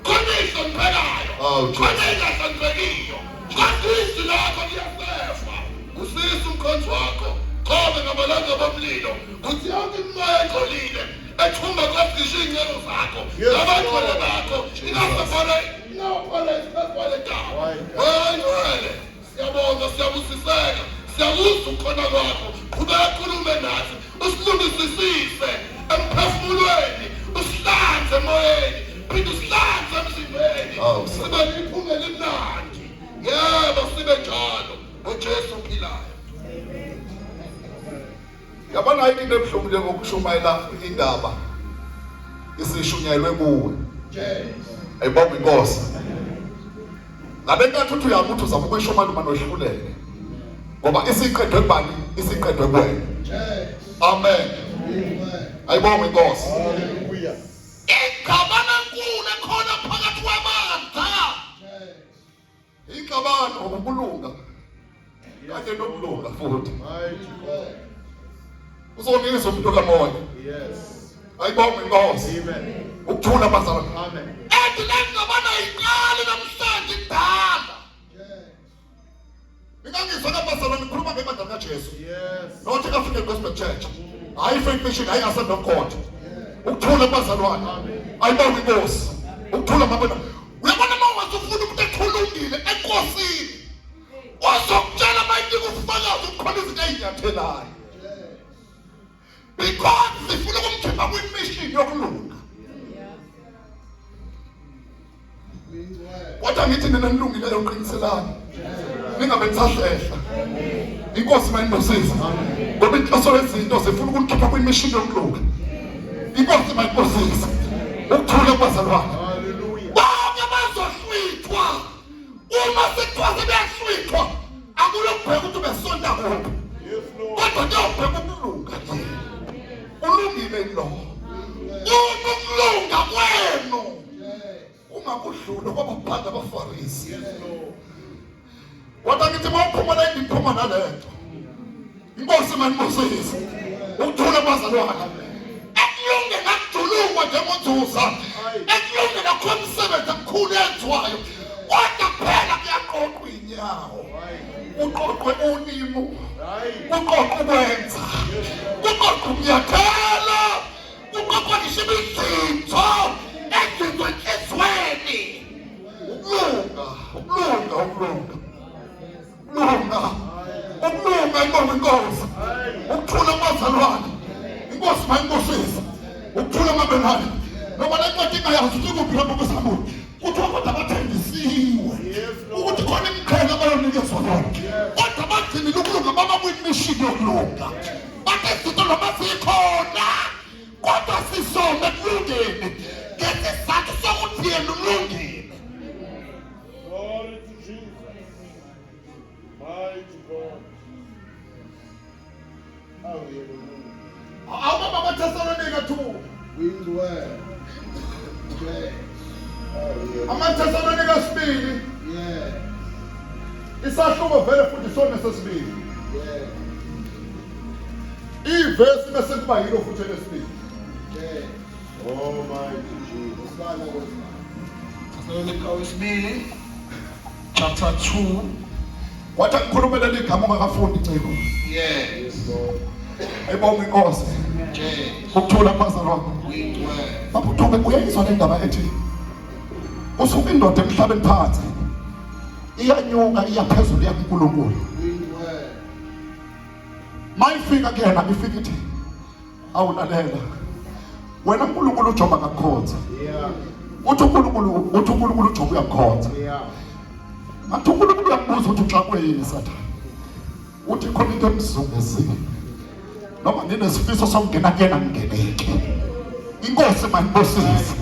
khona ehloniphekayo Oh, Jesus. khona engahloniphekiyo kodwa izwi lakho liyasefa usisa umkhonzi wakho qobe ngamalanga bomlilo kuthi yonke imimoya engcolile ethumba kwacishe iy'ncelo zakho Yes, nabangcwele Lord. bakho ingasefole ingawuphola isiphezu dawo My God. oyingcwele Siyabonga, siyabusiseka, siyakuzwa ukukhona kwakho. Qhubeka khulume nathi, usilungisisise emphefumulweni, usihlanze emoyeni, phinde usihlanze emzimbeni. Awu, Sibe liphunga elimnandi. Yebo, sibe njalo ngoJesu ophilayo. Yabona ayikho into ebuhlungu njengokushumayela indaba isishunyayelwe kuwe. Ayibonga inkosi. Ngabe nkathi uthi uyama uthi uzama ukuyishumayela uma nohluleke. Ngoba isiqedwe kubani? Isiqedwe kuwena. Amen. Ayibonga inkosi. Hallelujah. Ingxabano enkulu ekhona phakathi kwamandla. Ingxabano ukulunga kanye nokulunga futhi. Mighty God. Uzongiza umuntu kamoya. Yes. Ayibonga inkosi. Amen. Ukuthula bazalwane. Amen. Ethi le ngxabano ayiqali namhlanje kudala. Ningangizwa kabazalwane ngikhuluma ngebandla likaJesu. Yes. Not i-African Gospel Church. Hayi Faith Mission, hayi Assembly of God. Ukuthula kubazalwane. Ayibonge inkosi. Ukuthula mabona. Uyabona uma ungase ufuna umuntu ethulungile enkosini. Uzokutshela mayinika ufakazi ukukhona izinto ey'nyathelayo. Because sifuna ukumkhipha kwi-mission yokulunga. Kodwa ngithi nina nilungileyo qiniselani. Ningabe nisahlehla. Inkosi mayinibusise. Ngoba inhloso yezinto zifuna ukunikhipha kwimishini yokulunga. Inkosi mayinibusise. Ukuthula kubazalwane. Hallelujah. Bonke bazohlwithwa. Uma sekuthiwa sebeyahlwithwa, akulokubheka ukuthi ubesonta kuphi. Yes, Lord. Kodwa kuyobheka ukulunga nje. Ulungile lo. Uma ukulunga kwenu ungakudlula kwabaphansi abafarisi. Kodwa ngithi uma uphuma la ngiphuma nalento. Inkosi manibusise. Ukuthula bazalwane. Ekulunge ngakujulukwa njengonzuza. Ekulunge nakho umsebenzi omkhulu enziwayo. Kodwa kuphela kuyaqoqwa inyawo. Uqoqwe ulimi. Uqoqwe ukwenza. Uqoqwe umnyathelo. Uqoqwe ngisho imizitho ezinto enhlizweni. Ukulunga, ukulunga, ukulunga. Ukulunga. Ukulunga inkomo inkosi. Ukuthula kubazalwane. Inkosi mayibusise. Ukuthula mabenani. Noma le ncwadi ingayazi ukuthi ikuphi lapho kusambulo. Kuthiwa kodwa bathembisiwe ukuthi khona imiqhele abayonikezwa yona. Kodwa bagcinile ukulunga baba kwimishini yokulunga. Bathi izinto noma zikhona kodwa sisome ekulungeni ngesizathu sokuthi yena ulungile. Glory to Jesus. Mighty God. Awu yebo. Awubaba amaThesalonika 2. Uyingcwele. Yes. Awu yebo. AmaThesalonika sibili. Yes. Isahluko vele futhi sona sesibili. Yes. Ivesi bese kuba yilo futhi elesibili. Yes. Oh mighty Jesus. Usibala kwesibala. Thessalonika wesibili chapter 2 Wathi angikhulume leli gama ungakafundi nciko. Yes. Yes Lord. Ayibonge inkosi. Yes. Ukuthula kubazalwane. Uyingcwele. Baba uThube uyayizwa le ndaba ethi usuke indoda emhlabeni phansi iyanyuka iya phezulu iya kuNkulunkulu. Uyingcwele. Mayifika kuyena ifika ithi awulalela wena uNkulunkulu uJoba akakukhonza. Yeah. Uthi uNkulunkulu uthi uNkulunkulu uJoba uyakukhonza. Yeah. Ngathi uNkulunkulu uyambuza ukuthi uxakwe yini Sathane. Uthi khona into emzungezile. Noma nginesifiso sokungena kuyena ngingeneke. Inkosi mayibusise.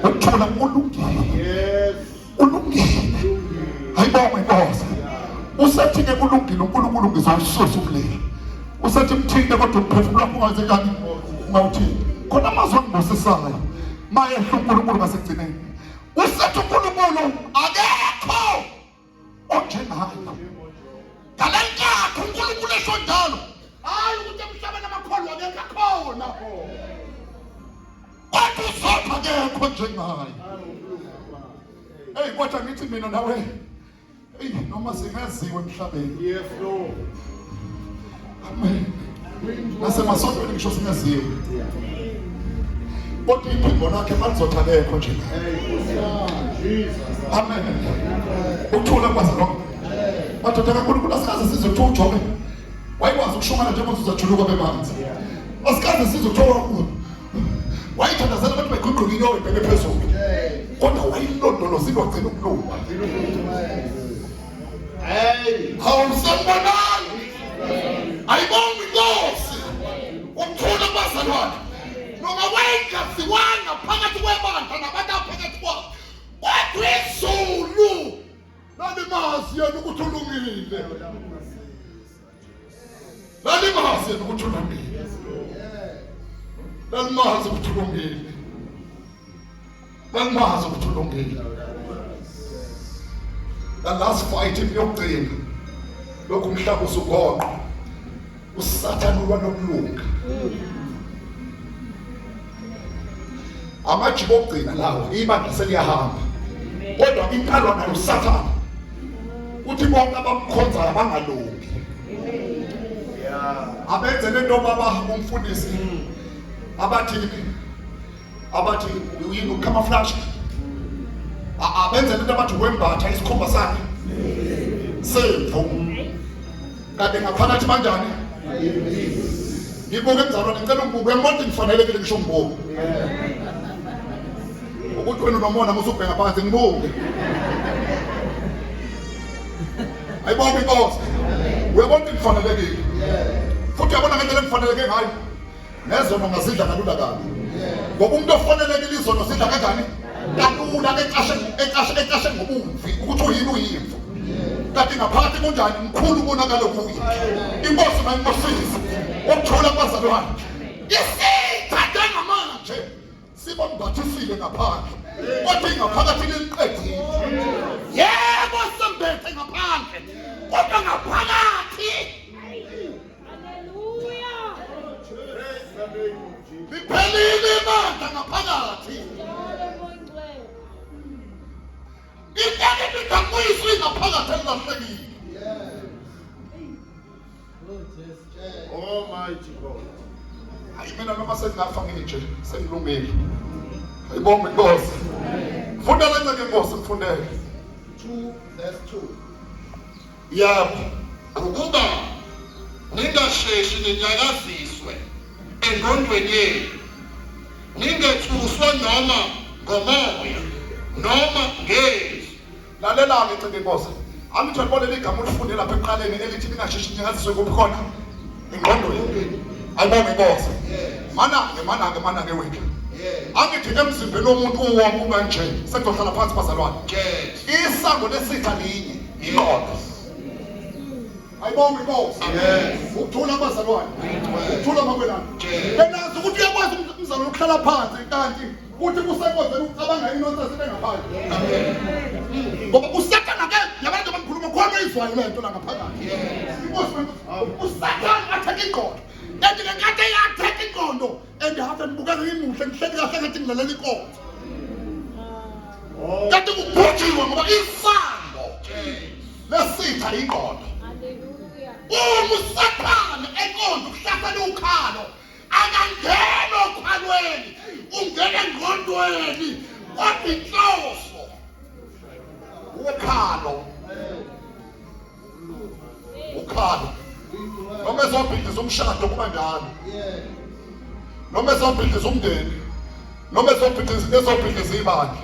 Ukuthula kulungile. Yes. Ulungile. Ayibongwe inkosi. Usethi-ke kulungile uNkulunkulu ngizowususa umlilo. Usethi mthinte kodwa umphefumulo wakho ungawenze njani? Ungawuthinti. Khona amazwi angibusisayo. Mayehla uNkulunkulu ngasekugcineni. Usethi uNkulunkulu akekho onjengaye. Ngale nkathi uNkulunkulu esho njalo, hhayi ukuthi emhlabeni amakholwa akekho akhona. Kodwa uzothi akekho njengaye. Eyi kodwa ngithi mina nawe eyi noma singaziwe emhlabeni. Yes Lord. Amen. Nasemasontweni ngisho singaziwe. Kodwa iphimbo lakhe malizothi akekho nje. Amen. Ukuthula kwazalwa. Madoda kaNkulunkulu asikaze sizwe kuthiwa uJobe wayekwazi ukushumana njengoba uzajuluka bemanzi. Asikaze sizwe kuthiwa wayithandazela abantu begqugquka inyoka ibheke phezulu. Kodwa wayilondolozile wagcina ukulunga. Hey. Awusanibonani. Ayibonge inkosi. Ukuthula kubazalwane. Noma wayengaziwanga phakathi kwebandla nabantu aphakathi kwabo. Kodwa izulu lalimazi yena ukuthi ulungile. Lalimazi yena ukuthi ulungile. Lalimazi ukuthi ulungile. Lalimazi ukuthi ulungile. The last fight yokugcina lokhu umhlaba usugoqa usathane ulwa nokulunga amajiko okugcina lawo ibandla seliyahamba kodwa impalwa nayo usathane uthi bonke abamkhonzayo abangalungi abenze lento baba umfundisi abathini abathi uyini ucamouflage abenze lento abathi wembatha isikhumba sakhe semvu kade ngaphakathi banjani ngibuke mzalwane ngicela ungibuke uyangibona ngifanelekile ngisho ngibuke ukuthi wena unomona musubheka phansi ngibuke ayibonke inkosi uyabona ukuthi ngifanelekile futhi uyabona ngendlela engifaneleke ngayo nezono ngazidla kalula kabi ngoba umuntu ofanelekile izono zidla kanjani kalula ecashe ecashe ecashe ngobumvi ukuthi uyini uyimvu kanti ngaphakathi kunjani mkhulu umonakalo kuye inkosi mayimosise ukuthula kubazalwane isitha njengamanje sibambathisile ngaphandle kodwa ingaphakathi liliqedile yebo sembethe ngaphandle kodwa ngaphakathi Liphelile ibandla ngaphakathi. Inhlakaniphika kuyizwi ngaphakathi elilahlekile. Almighty God. Hayi mina noma sengingafa nginje sengilungile. Ayibonge inkosi. Funda le nceke inkosi mfundele. 2 verse 2. Yebo, ukuba ningasheshi ninyakaziswe engqondweni yenu, ningethuswa noma ngomoya noma ngezwi. Lalela-ke nceke inkosi. Angithi uyalibona leli gama ulifunde lapha ekuqaleni elithi ningasheshi ninyakaziswe kuphi khona? Engqondweni. Ayibonge inkosi. Mana-ke mana-ke mana-ke wethu. Angithi emzimbeni womuntu uwonke ukanje. Sekuzohlala phansi bazalwane. Isango lesitha linye. Ingqondo. Ayibonge inkosi. Ukuthula abazalwane. Ukuthula makwelana. Benazi ukuthi uyakwazi umzalwane ukuhlala phansi kanti kuthi kusenkonzeni ucabanga inonsense engaphandle. Ngoba usathana ke yabona njengoba ngikhuluma khona izwayo lento la ngaphakathi. Inkosi usathana athatha ingqondo. Kanti ngenkathi eyathatha ingqondo and have ngibukeka ngimuhle ngihleli kahle ngathi ngilalela inkonzo. Kanti kubhujiwe ngoba isango lesitha ingqondo. Uma uSathane eqonda ukuhlasela ukhalo, akangena okhalweni, ungena engqondweni, kodwa inhloso ukhalo ukhalo noma ezobhidliza umshado kuba njalo noma ezobhidliza umndeni noma ezobhidliza ezobhidliza ibandla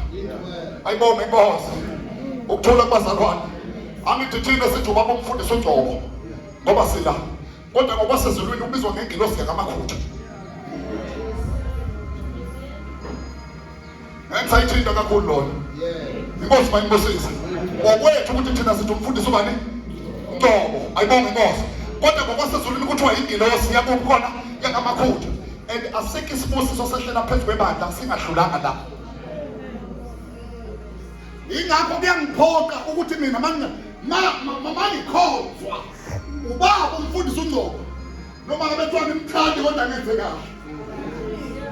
ayibonge inkosi ukuthula kubazalwane angithi thina sithi ubaba umfundisi ungcobo ngoba sila kodwa ngokwasezulwini ubizwa ngengilosi yakamakhutha Ngisayithinta kakhulu lona. Inkosi mayibusise. Ngokwethu ukuthi thina sithi umfundisi ubani? Ngcobo. Ayibonge inkosi. Kodwa ngokwasezulwini kuthiwa ingilosi yakuphi khona yakamakhutha. And asikho isibusiso sehlela phezu kwebandla singadlulanga la. Ingakho kuyangiphoqa ukuthi mina mangikhonzwa ubaba umfundisi uNgcobo noma ngabe kuthiwa ngimthandi kodwa ngenze kahle.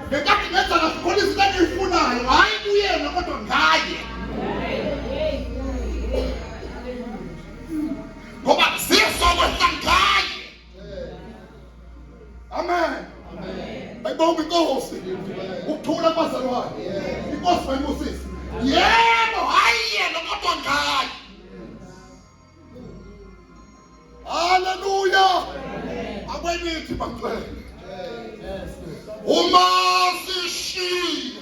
Ngenkathi ngenza kahle khona izinto engiyifunayo hhayi kuyena kodwa ngaye. Ngoba zizokwehla ngaye. Amen. Ayibonge inkosi. Ukuthula kubazalwane. Inkosi mayibusise. Yebo, hayi yena kodwa ngaye. Haleluya. Akwenithi bangcwele. Uma sishiya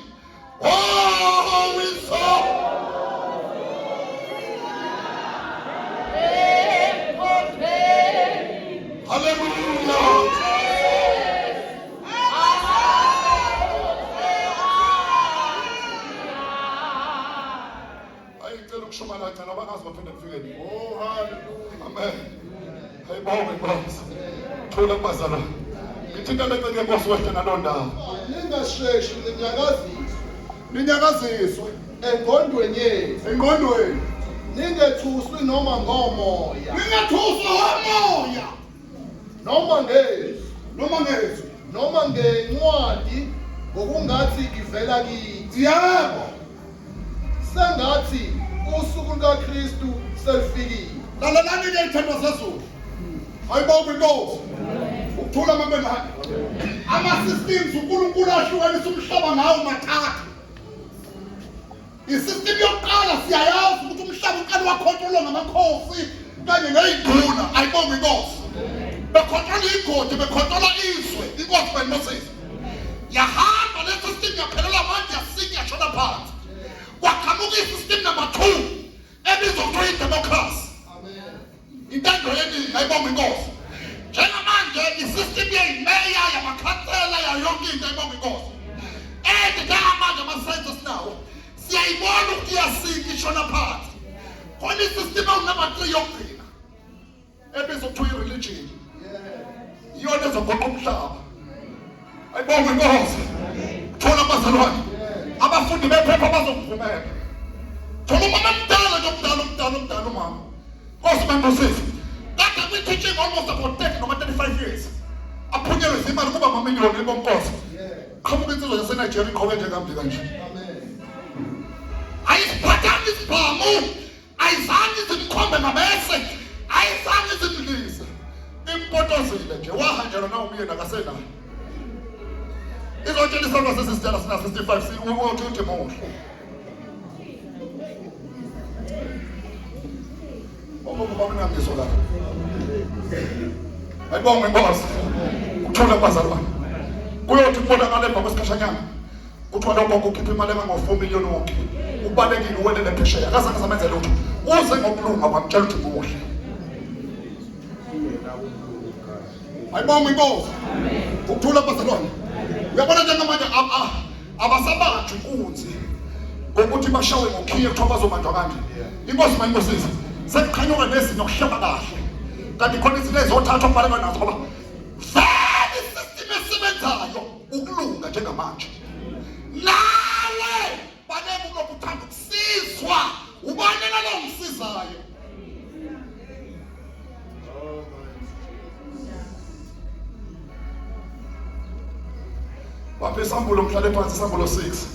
Oh, iso. Haleluya. Ayi ngicela ukushuma la ngicela abangazi baphinde kufike nini. Oh hallelujah. Amen. Ayibonge inkosi. Thula kubazalwane. Ngithinta leceke inkosi wehle naloo ndawo. Ningasheshi ninyakaziswe. Ninyakaziswe engqondweni yenu. Engqondweni. Ningethuswi noma ngomoya. Ningethuswa ngomoya. Noma ngezwi. Noma ngezwi. Noma ngencwadi ngokungathi ivela kithi. Yebo. Sengathi usuku lukaKristu selufikile. Lalelani-ke iy'thandwa zezulu. Ayibonge inkosi. Ukuthula mabelane. Ama-systems uNkulunkulu ahlukanisa umhlaba ngawo mathathu. I-system yokuqala siyayazi ukuthi umhlaba uqale wakhontrolwa ngamakhosi kanye ney'nduna. Ayibonge inkosi. Bekhontrola igodi, bekhontrola izwe. Inkosi bayibusise. Yahamba le system yaphelelwa amandla yasika yashona phansi. Kwaqhamuka i-system number 2 ebizwa kuthiwa i-democracy. Intando yeningi ayibonga inkosi. Njengamanje i-system yeyimeya yamakhansela yayo yonke into ayibonga inkosi. And njengamanje ama-sense esinawo siyayibona ukuthi iyasika ishona phansi. Khona i-system ewunumber 3 yokugcina. ebizwa kuthiwa i-religion iyona ezogoqa umhlaba ayibonge inkosi thola abazalwane abafundi bephepha bazokuvumela thola umama omdala nje omdala omdala omdala umama nkosi bambusise kade kwi-teaching almost about 30 noma 35 years aphunyelwe zimali kuba amamiliyoni ebonkosi qhamuka insizwa yasenigeria iqhoke njengambi kanje ayisiphathanga isibhamu ayizange izimkhombe mabese ayizange izimdlise impotozile nje wahanjelwa na umyeni akasenayo izotshela isalwa sesisitshela sina 65 uthi uthi muhle okokuba kunangizwa la ayibonge inkosi uthole kubazalwane kuyothi kubonakala emva kwesikhashanyana Kuthiwa lo gogo ukhipha imali engango-4 million wonke. Ubalekile uwelele phesheya. Akazange samenze lutho. Uze ngokulunga wamtshela ukuthi muhle. Ayibonge inkosi. Ukuthula bazalwane. Uyabona njengamanje abasabanjwa inkunzi ngokuthi bashawe ngokhiye kuthiwa bazobanjwa kanje. Inkosi mayinkosisi. Sekuqhanyuka nezinto kuhleba kahle. Kanti khona izinto ezothathwa kubalekwa nazo ngoba vele isystem esebenzayo ukulunga njengamanje nawe baleka ulokhu uthanda ukusizwa ubani nalo ngisizayo Bapha isambulo mhlale phansi isambulo 6.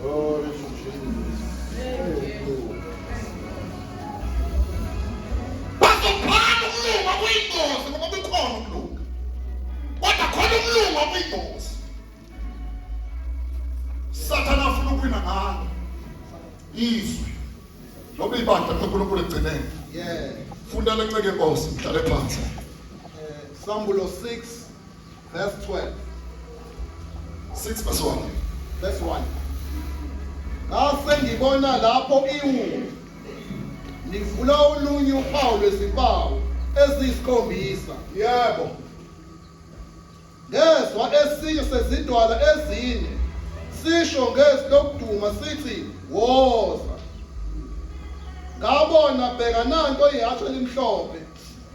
Glory to Jesus. Bazobhala ukulunga kuyingozi ngoba kukhona ukulunga. Kodwa khona ukulunga kuyingozi. Sathana afuna ukuwina ngalo. Izwi. Noma ibandla likaNkulunkulu ekugcineni. Yeah. Funda lenceke Nkosi, mhlale phansi. Sambulo 6 verse 12. 6 verse 1. Verse 1. Ngase ngibona lapho iwulu livula olunye uphawu lwezimpawu eziyisikhombisa. Yebo. Ngezwa esinye sezidwala ezine sisho ngezwi lokuduma sithi woza. ngabheka nanto ihashe elimhlophe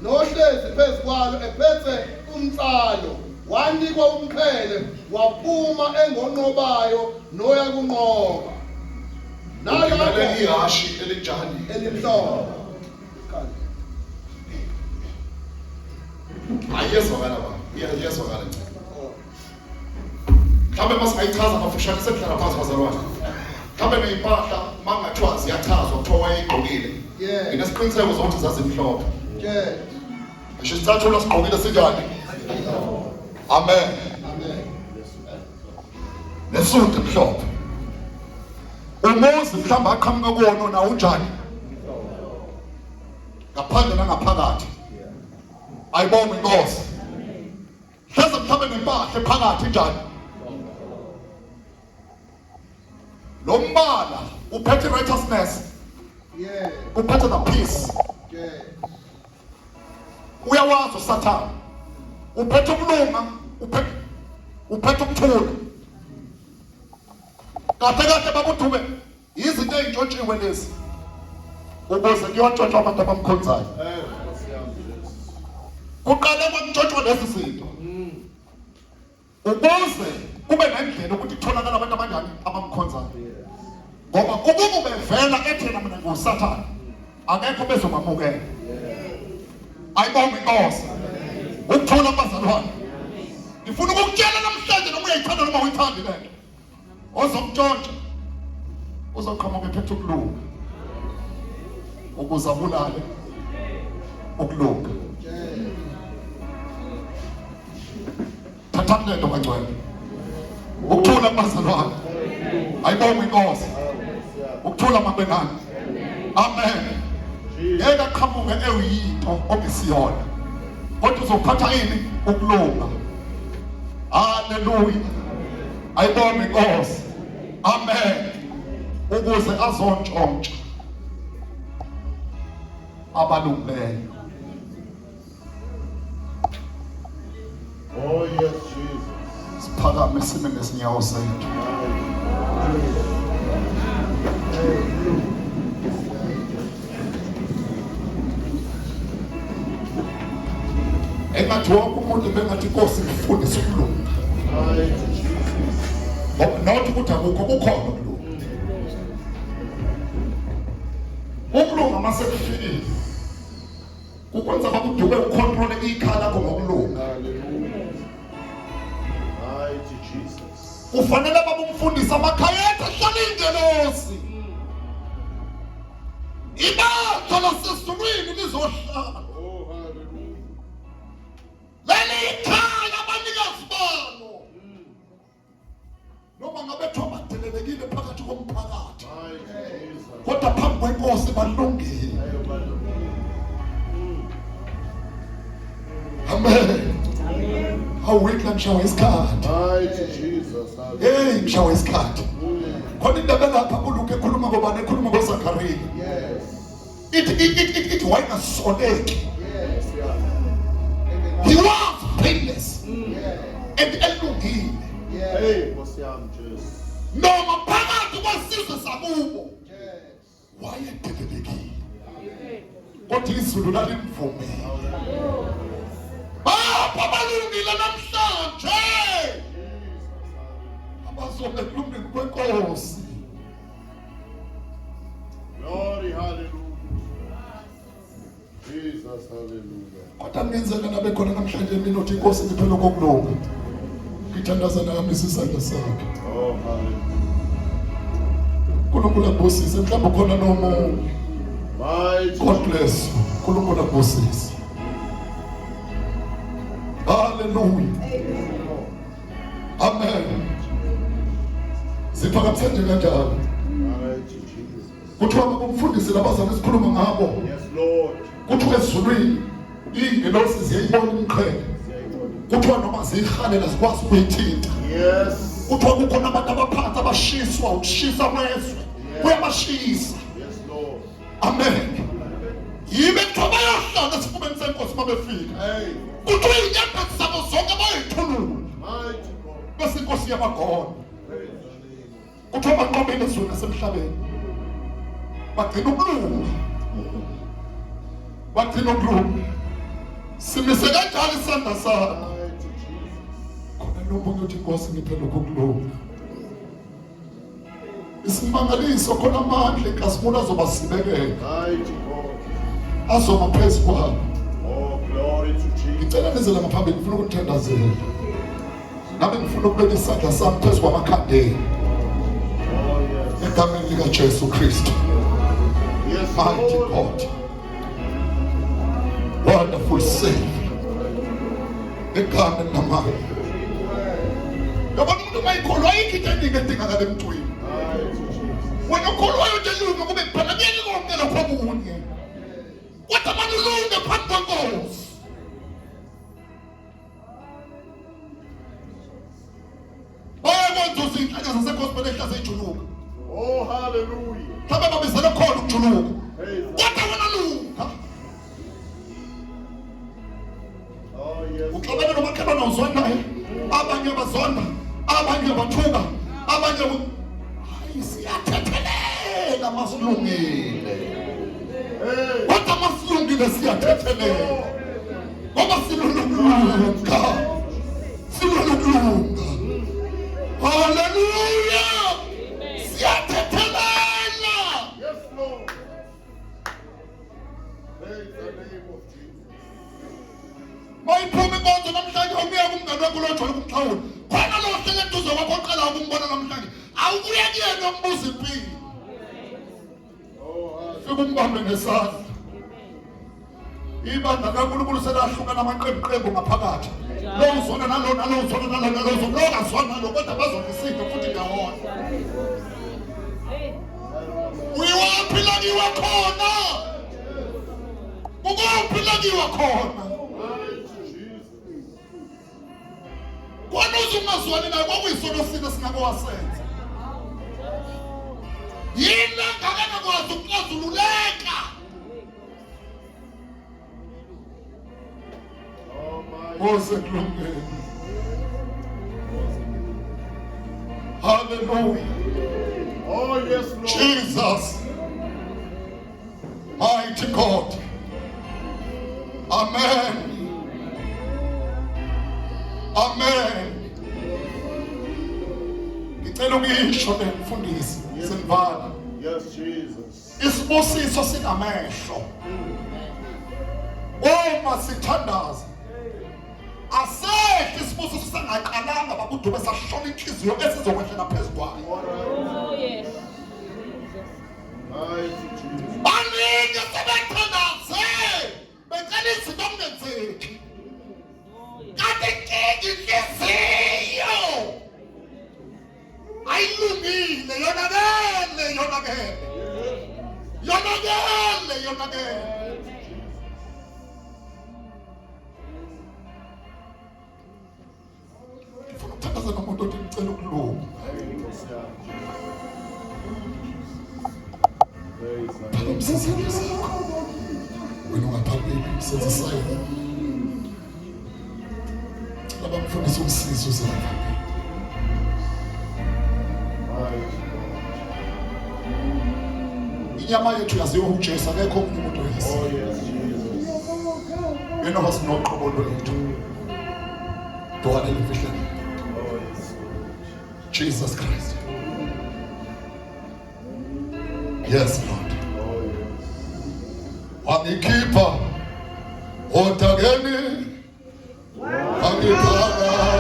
nohlezi phezu kwalo ephethe umnsalo wanikwa umqhele waphuma engonqobayo noya kunqoba. Nalapho ihhashi elinjani? Elimhlophe. Ayezwakala ba. Iyezwakala nje. Mhlawumbe masingayichaza mafushane sekuhlala phansi bazalwane. Mhlawumbe nezimpahla mangathiwa ziyachazwa kuthiwa wayegqokile. Nginesiqiniseko sokuthi zazimhlophe. Yeah. Ngisho isicathulo sigqokile sinjani? Amen. Amen. Nesudu emhlophe. Umuzi mhlawumbe aqhamuka kuwona nawo unjani? Ngaphandle nangaphakathi. Ayibonge inkosi. Hleze mhlawumbe nempahla ephakathi njani? Lo mbala uphethe righteousness. Yeah. Uphethe the peace. Yeah. Uyawazi uSathane. Uphethe ukulunga, uphethe uphethe ukuthula. Kahle kahle babudube Izinto ey'ntshontshiwe lezi ukuze kuyontshontshwa abantu abamkhonzayo. Kuqale kwakuntshontshwa lezi zinto ukuze kube nendlela ukuthi kutholakala abantu abanjani abamkhonzayo. Ngoba ukuba ubevela ethi yena mina nguSathane akekho bezokwamukela. Ayibonge inkosi. Ukuthula kubazalwane. Ngifuna ukukutshela namhlanje noma uyayithanda noma uyithandi lento. Ozomntshontsha uzoqhamuka ephethe ukulunga ukuze abulale ukulunga. Thathani lento bangcwele. Ukuthula kubazalwane. Ayibongwe inkosi. Ukuthula mabenani. Amen. Ngeke aqhamuke ewuyinto ongesiyona. Kodwa uzophatha ini? Ukulunga. Haleluya. Ayibonge inkosi. Amen. Ukuze azontshontsha abalungileyo. Oh yes Jesus. Siphakame sime ngezinyawo zethu. Engathi wonke umuntu bengathi inkosi ngifundise ukulunga. Ngoba not ukuthi akukho kukhona ukulunga. Ukulunga mase kufikile kukwenza bakuduke ucontrol ikhala lakho ngokulunga. Kufanele babumfundise amakhaya ethu ahlala ingelosi. Ibandla lasezulwini lizohlala. Oh hallelujah. Leli ikhaya abanikazi balo. Noma ngabe kuthiwa badelelekile phakathi komphakathi. Kodwa phambi kwenkosi balungile. Amen. Awu wikla ngishawa isikhathi. Mighty Jesus. Hey ngishawa isikhathi. Khona indaba lapha kuLuke ekhuluma ngobani ekhuluma ngoZakariya. Yes. Ithi ithi ithi wayengasoleki. Yes. Yeah. He was painless. Yeah. And elungile. Yeah. Hey Nkosi yami Jesu. Noma phakathi kwesizwe sakubo. Yes. Wayedelelekile. Kodwa izulu lalimvumile. Bapha balungile namhlanje. Abazobe kulungeni kwenkosi. Glory hallelujah. Jesus hallelujah. Kodwa kungenzeka nabe khona namhlanje mina uthi inkosi ngiphe lokho kulunga. Ngithandaza nami isandla sakhe. Oh hallelujah. uNkulunkulu akubusise mhlawumbe ukhona nomunye. Mighty God bless you. uNkulunkulu akubusise. Hallelujah. Amen. Siphakamise nje kanjalo. Mighty Jesus. Kuthiwa kumfundisi labazali sikhuluma ngabo. Yes Lord. Kuthiwa ezulwini iy'ngelosi ziyayibona imiqhele. Kuthiwa noma ziyihalela zikwazi ukuyithinta. Yes. Kuthiwa kukhona abantu abaphansi abashiswa ukushisa kwezwe. Kuyabashisa. Yes Lord. Amen. Yibe kuthiwa bayohlala esifubeni senkosi uma befika. Hey. Kuthiwa iy'nyembezi zabo zonke bayithulula. Mighty God. Bese inkosi iyabagona. Praise the name. Kuthiwa banqobile ezweni nasemhlabeni. Bagcina ukulunga. Bagcina ukulunga. Simise kanjalo isandla sakho. Khona nomunye uthi Nkosi ngiphe lokhu kulunga. Isimangaliso khona amandla inkazimulo azobasibekela. Azoba phezu kwabo. Oh glory to Jesus. Ngicela nize la ngaphambili ngifuna ukunithandazela. Nami ngifuna ukubeka isandla sami phezu kwamakhandeni. Oh yes. Egameni likaJesu Kristu. Yes Mighty Lord. God. Wonderful Savior. Egameni namandla. Yabona umuntu uma ikholwa ayikho into eningi edingakala emntwini. Mighty Jesus. Wena okholwayo nje lunga kube kuphela kuyeke konke lokho okunye. Kodwa manje ulunge phambi kwenkosi. Bayakwenza izinhlaka zasegospel ehlase ijuluka. Oh hallelujah. Mhlawumbe babizele khona ukujuluka. Praise Kodwa wena lunga. Oh yes. Uxabene nomakhelwane uzwana naye. Abanye bazonda, abanye bathuka, abanye hayi siyathethelela masilungile. Hey. Kodwa masilungile siyathethelela. Ngoba silulunga. Silulunga. Hallelujah. Siyathethelela. Yes Lord. Praise the name of Jesus. Mayiphuma inkonzo namhlanje awubuya kumngane wakho lojwayele ukumxhawula. Khona lo hlele eduze kwakho oqala ukumbona namhlanje. Awubuye kuyena umbuza impilo. Oh Fika umbambe ngesandla. Ibandla kaNkulunkulu selahlukana amaqembu qembu ngaphakathi. Lo uzona nalo nalo uzona nalo nalo uzona lo kazona nalo kodwa bazodla futhi ndawonye. Uyiwaphi la kiwa khona? Ukuphi la kiwa khona? mighty Jesus. Kona uze ungazwani naye kwakuyisono sini esingake wasenza. Yini le ngake ngakwazi ukuxazululeka? Oh my. Mose kulungile. Hallelujah. Oh yes Lord. Jesus. Mighty God. Amen. Amen. Ngicela ukuyisho le mfundisi sengivala. Yes Jesus. Isibusiso sinamehlo. Uma sithandaza asehle isibusiso singaqalanga babudube sashona inhliziyo esizokwehlela phezu kwayo. All right. Oh, yes. Jesus. Mighty Jesus. Baningi sebethandaze becela izinto okungenzeki. Oh, yes. Kanti inkinga inhliziyo ayilungile yonakele yonakele yonakele yonakele. Ngifuna ukuthandaza nomuntu othi ngicela ukulunga. Praise the name. Phakamisa isandla sakho. Wena ungaphambili senze isayini. Cela bamfundise umsizi uze lapha. Mighty God. Inyama yethu yaziwa uJesu akekho omunye umuntu oyaziyo. Oh yes Jesus. Yena wasinoqobo lwethu. Dwala elifihlekile. Oh yes. Jesus Christ. Yes Lord. Oh yes. Wangikhipha odakeni wangiphaka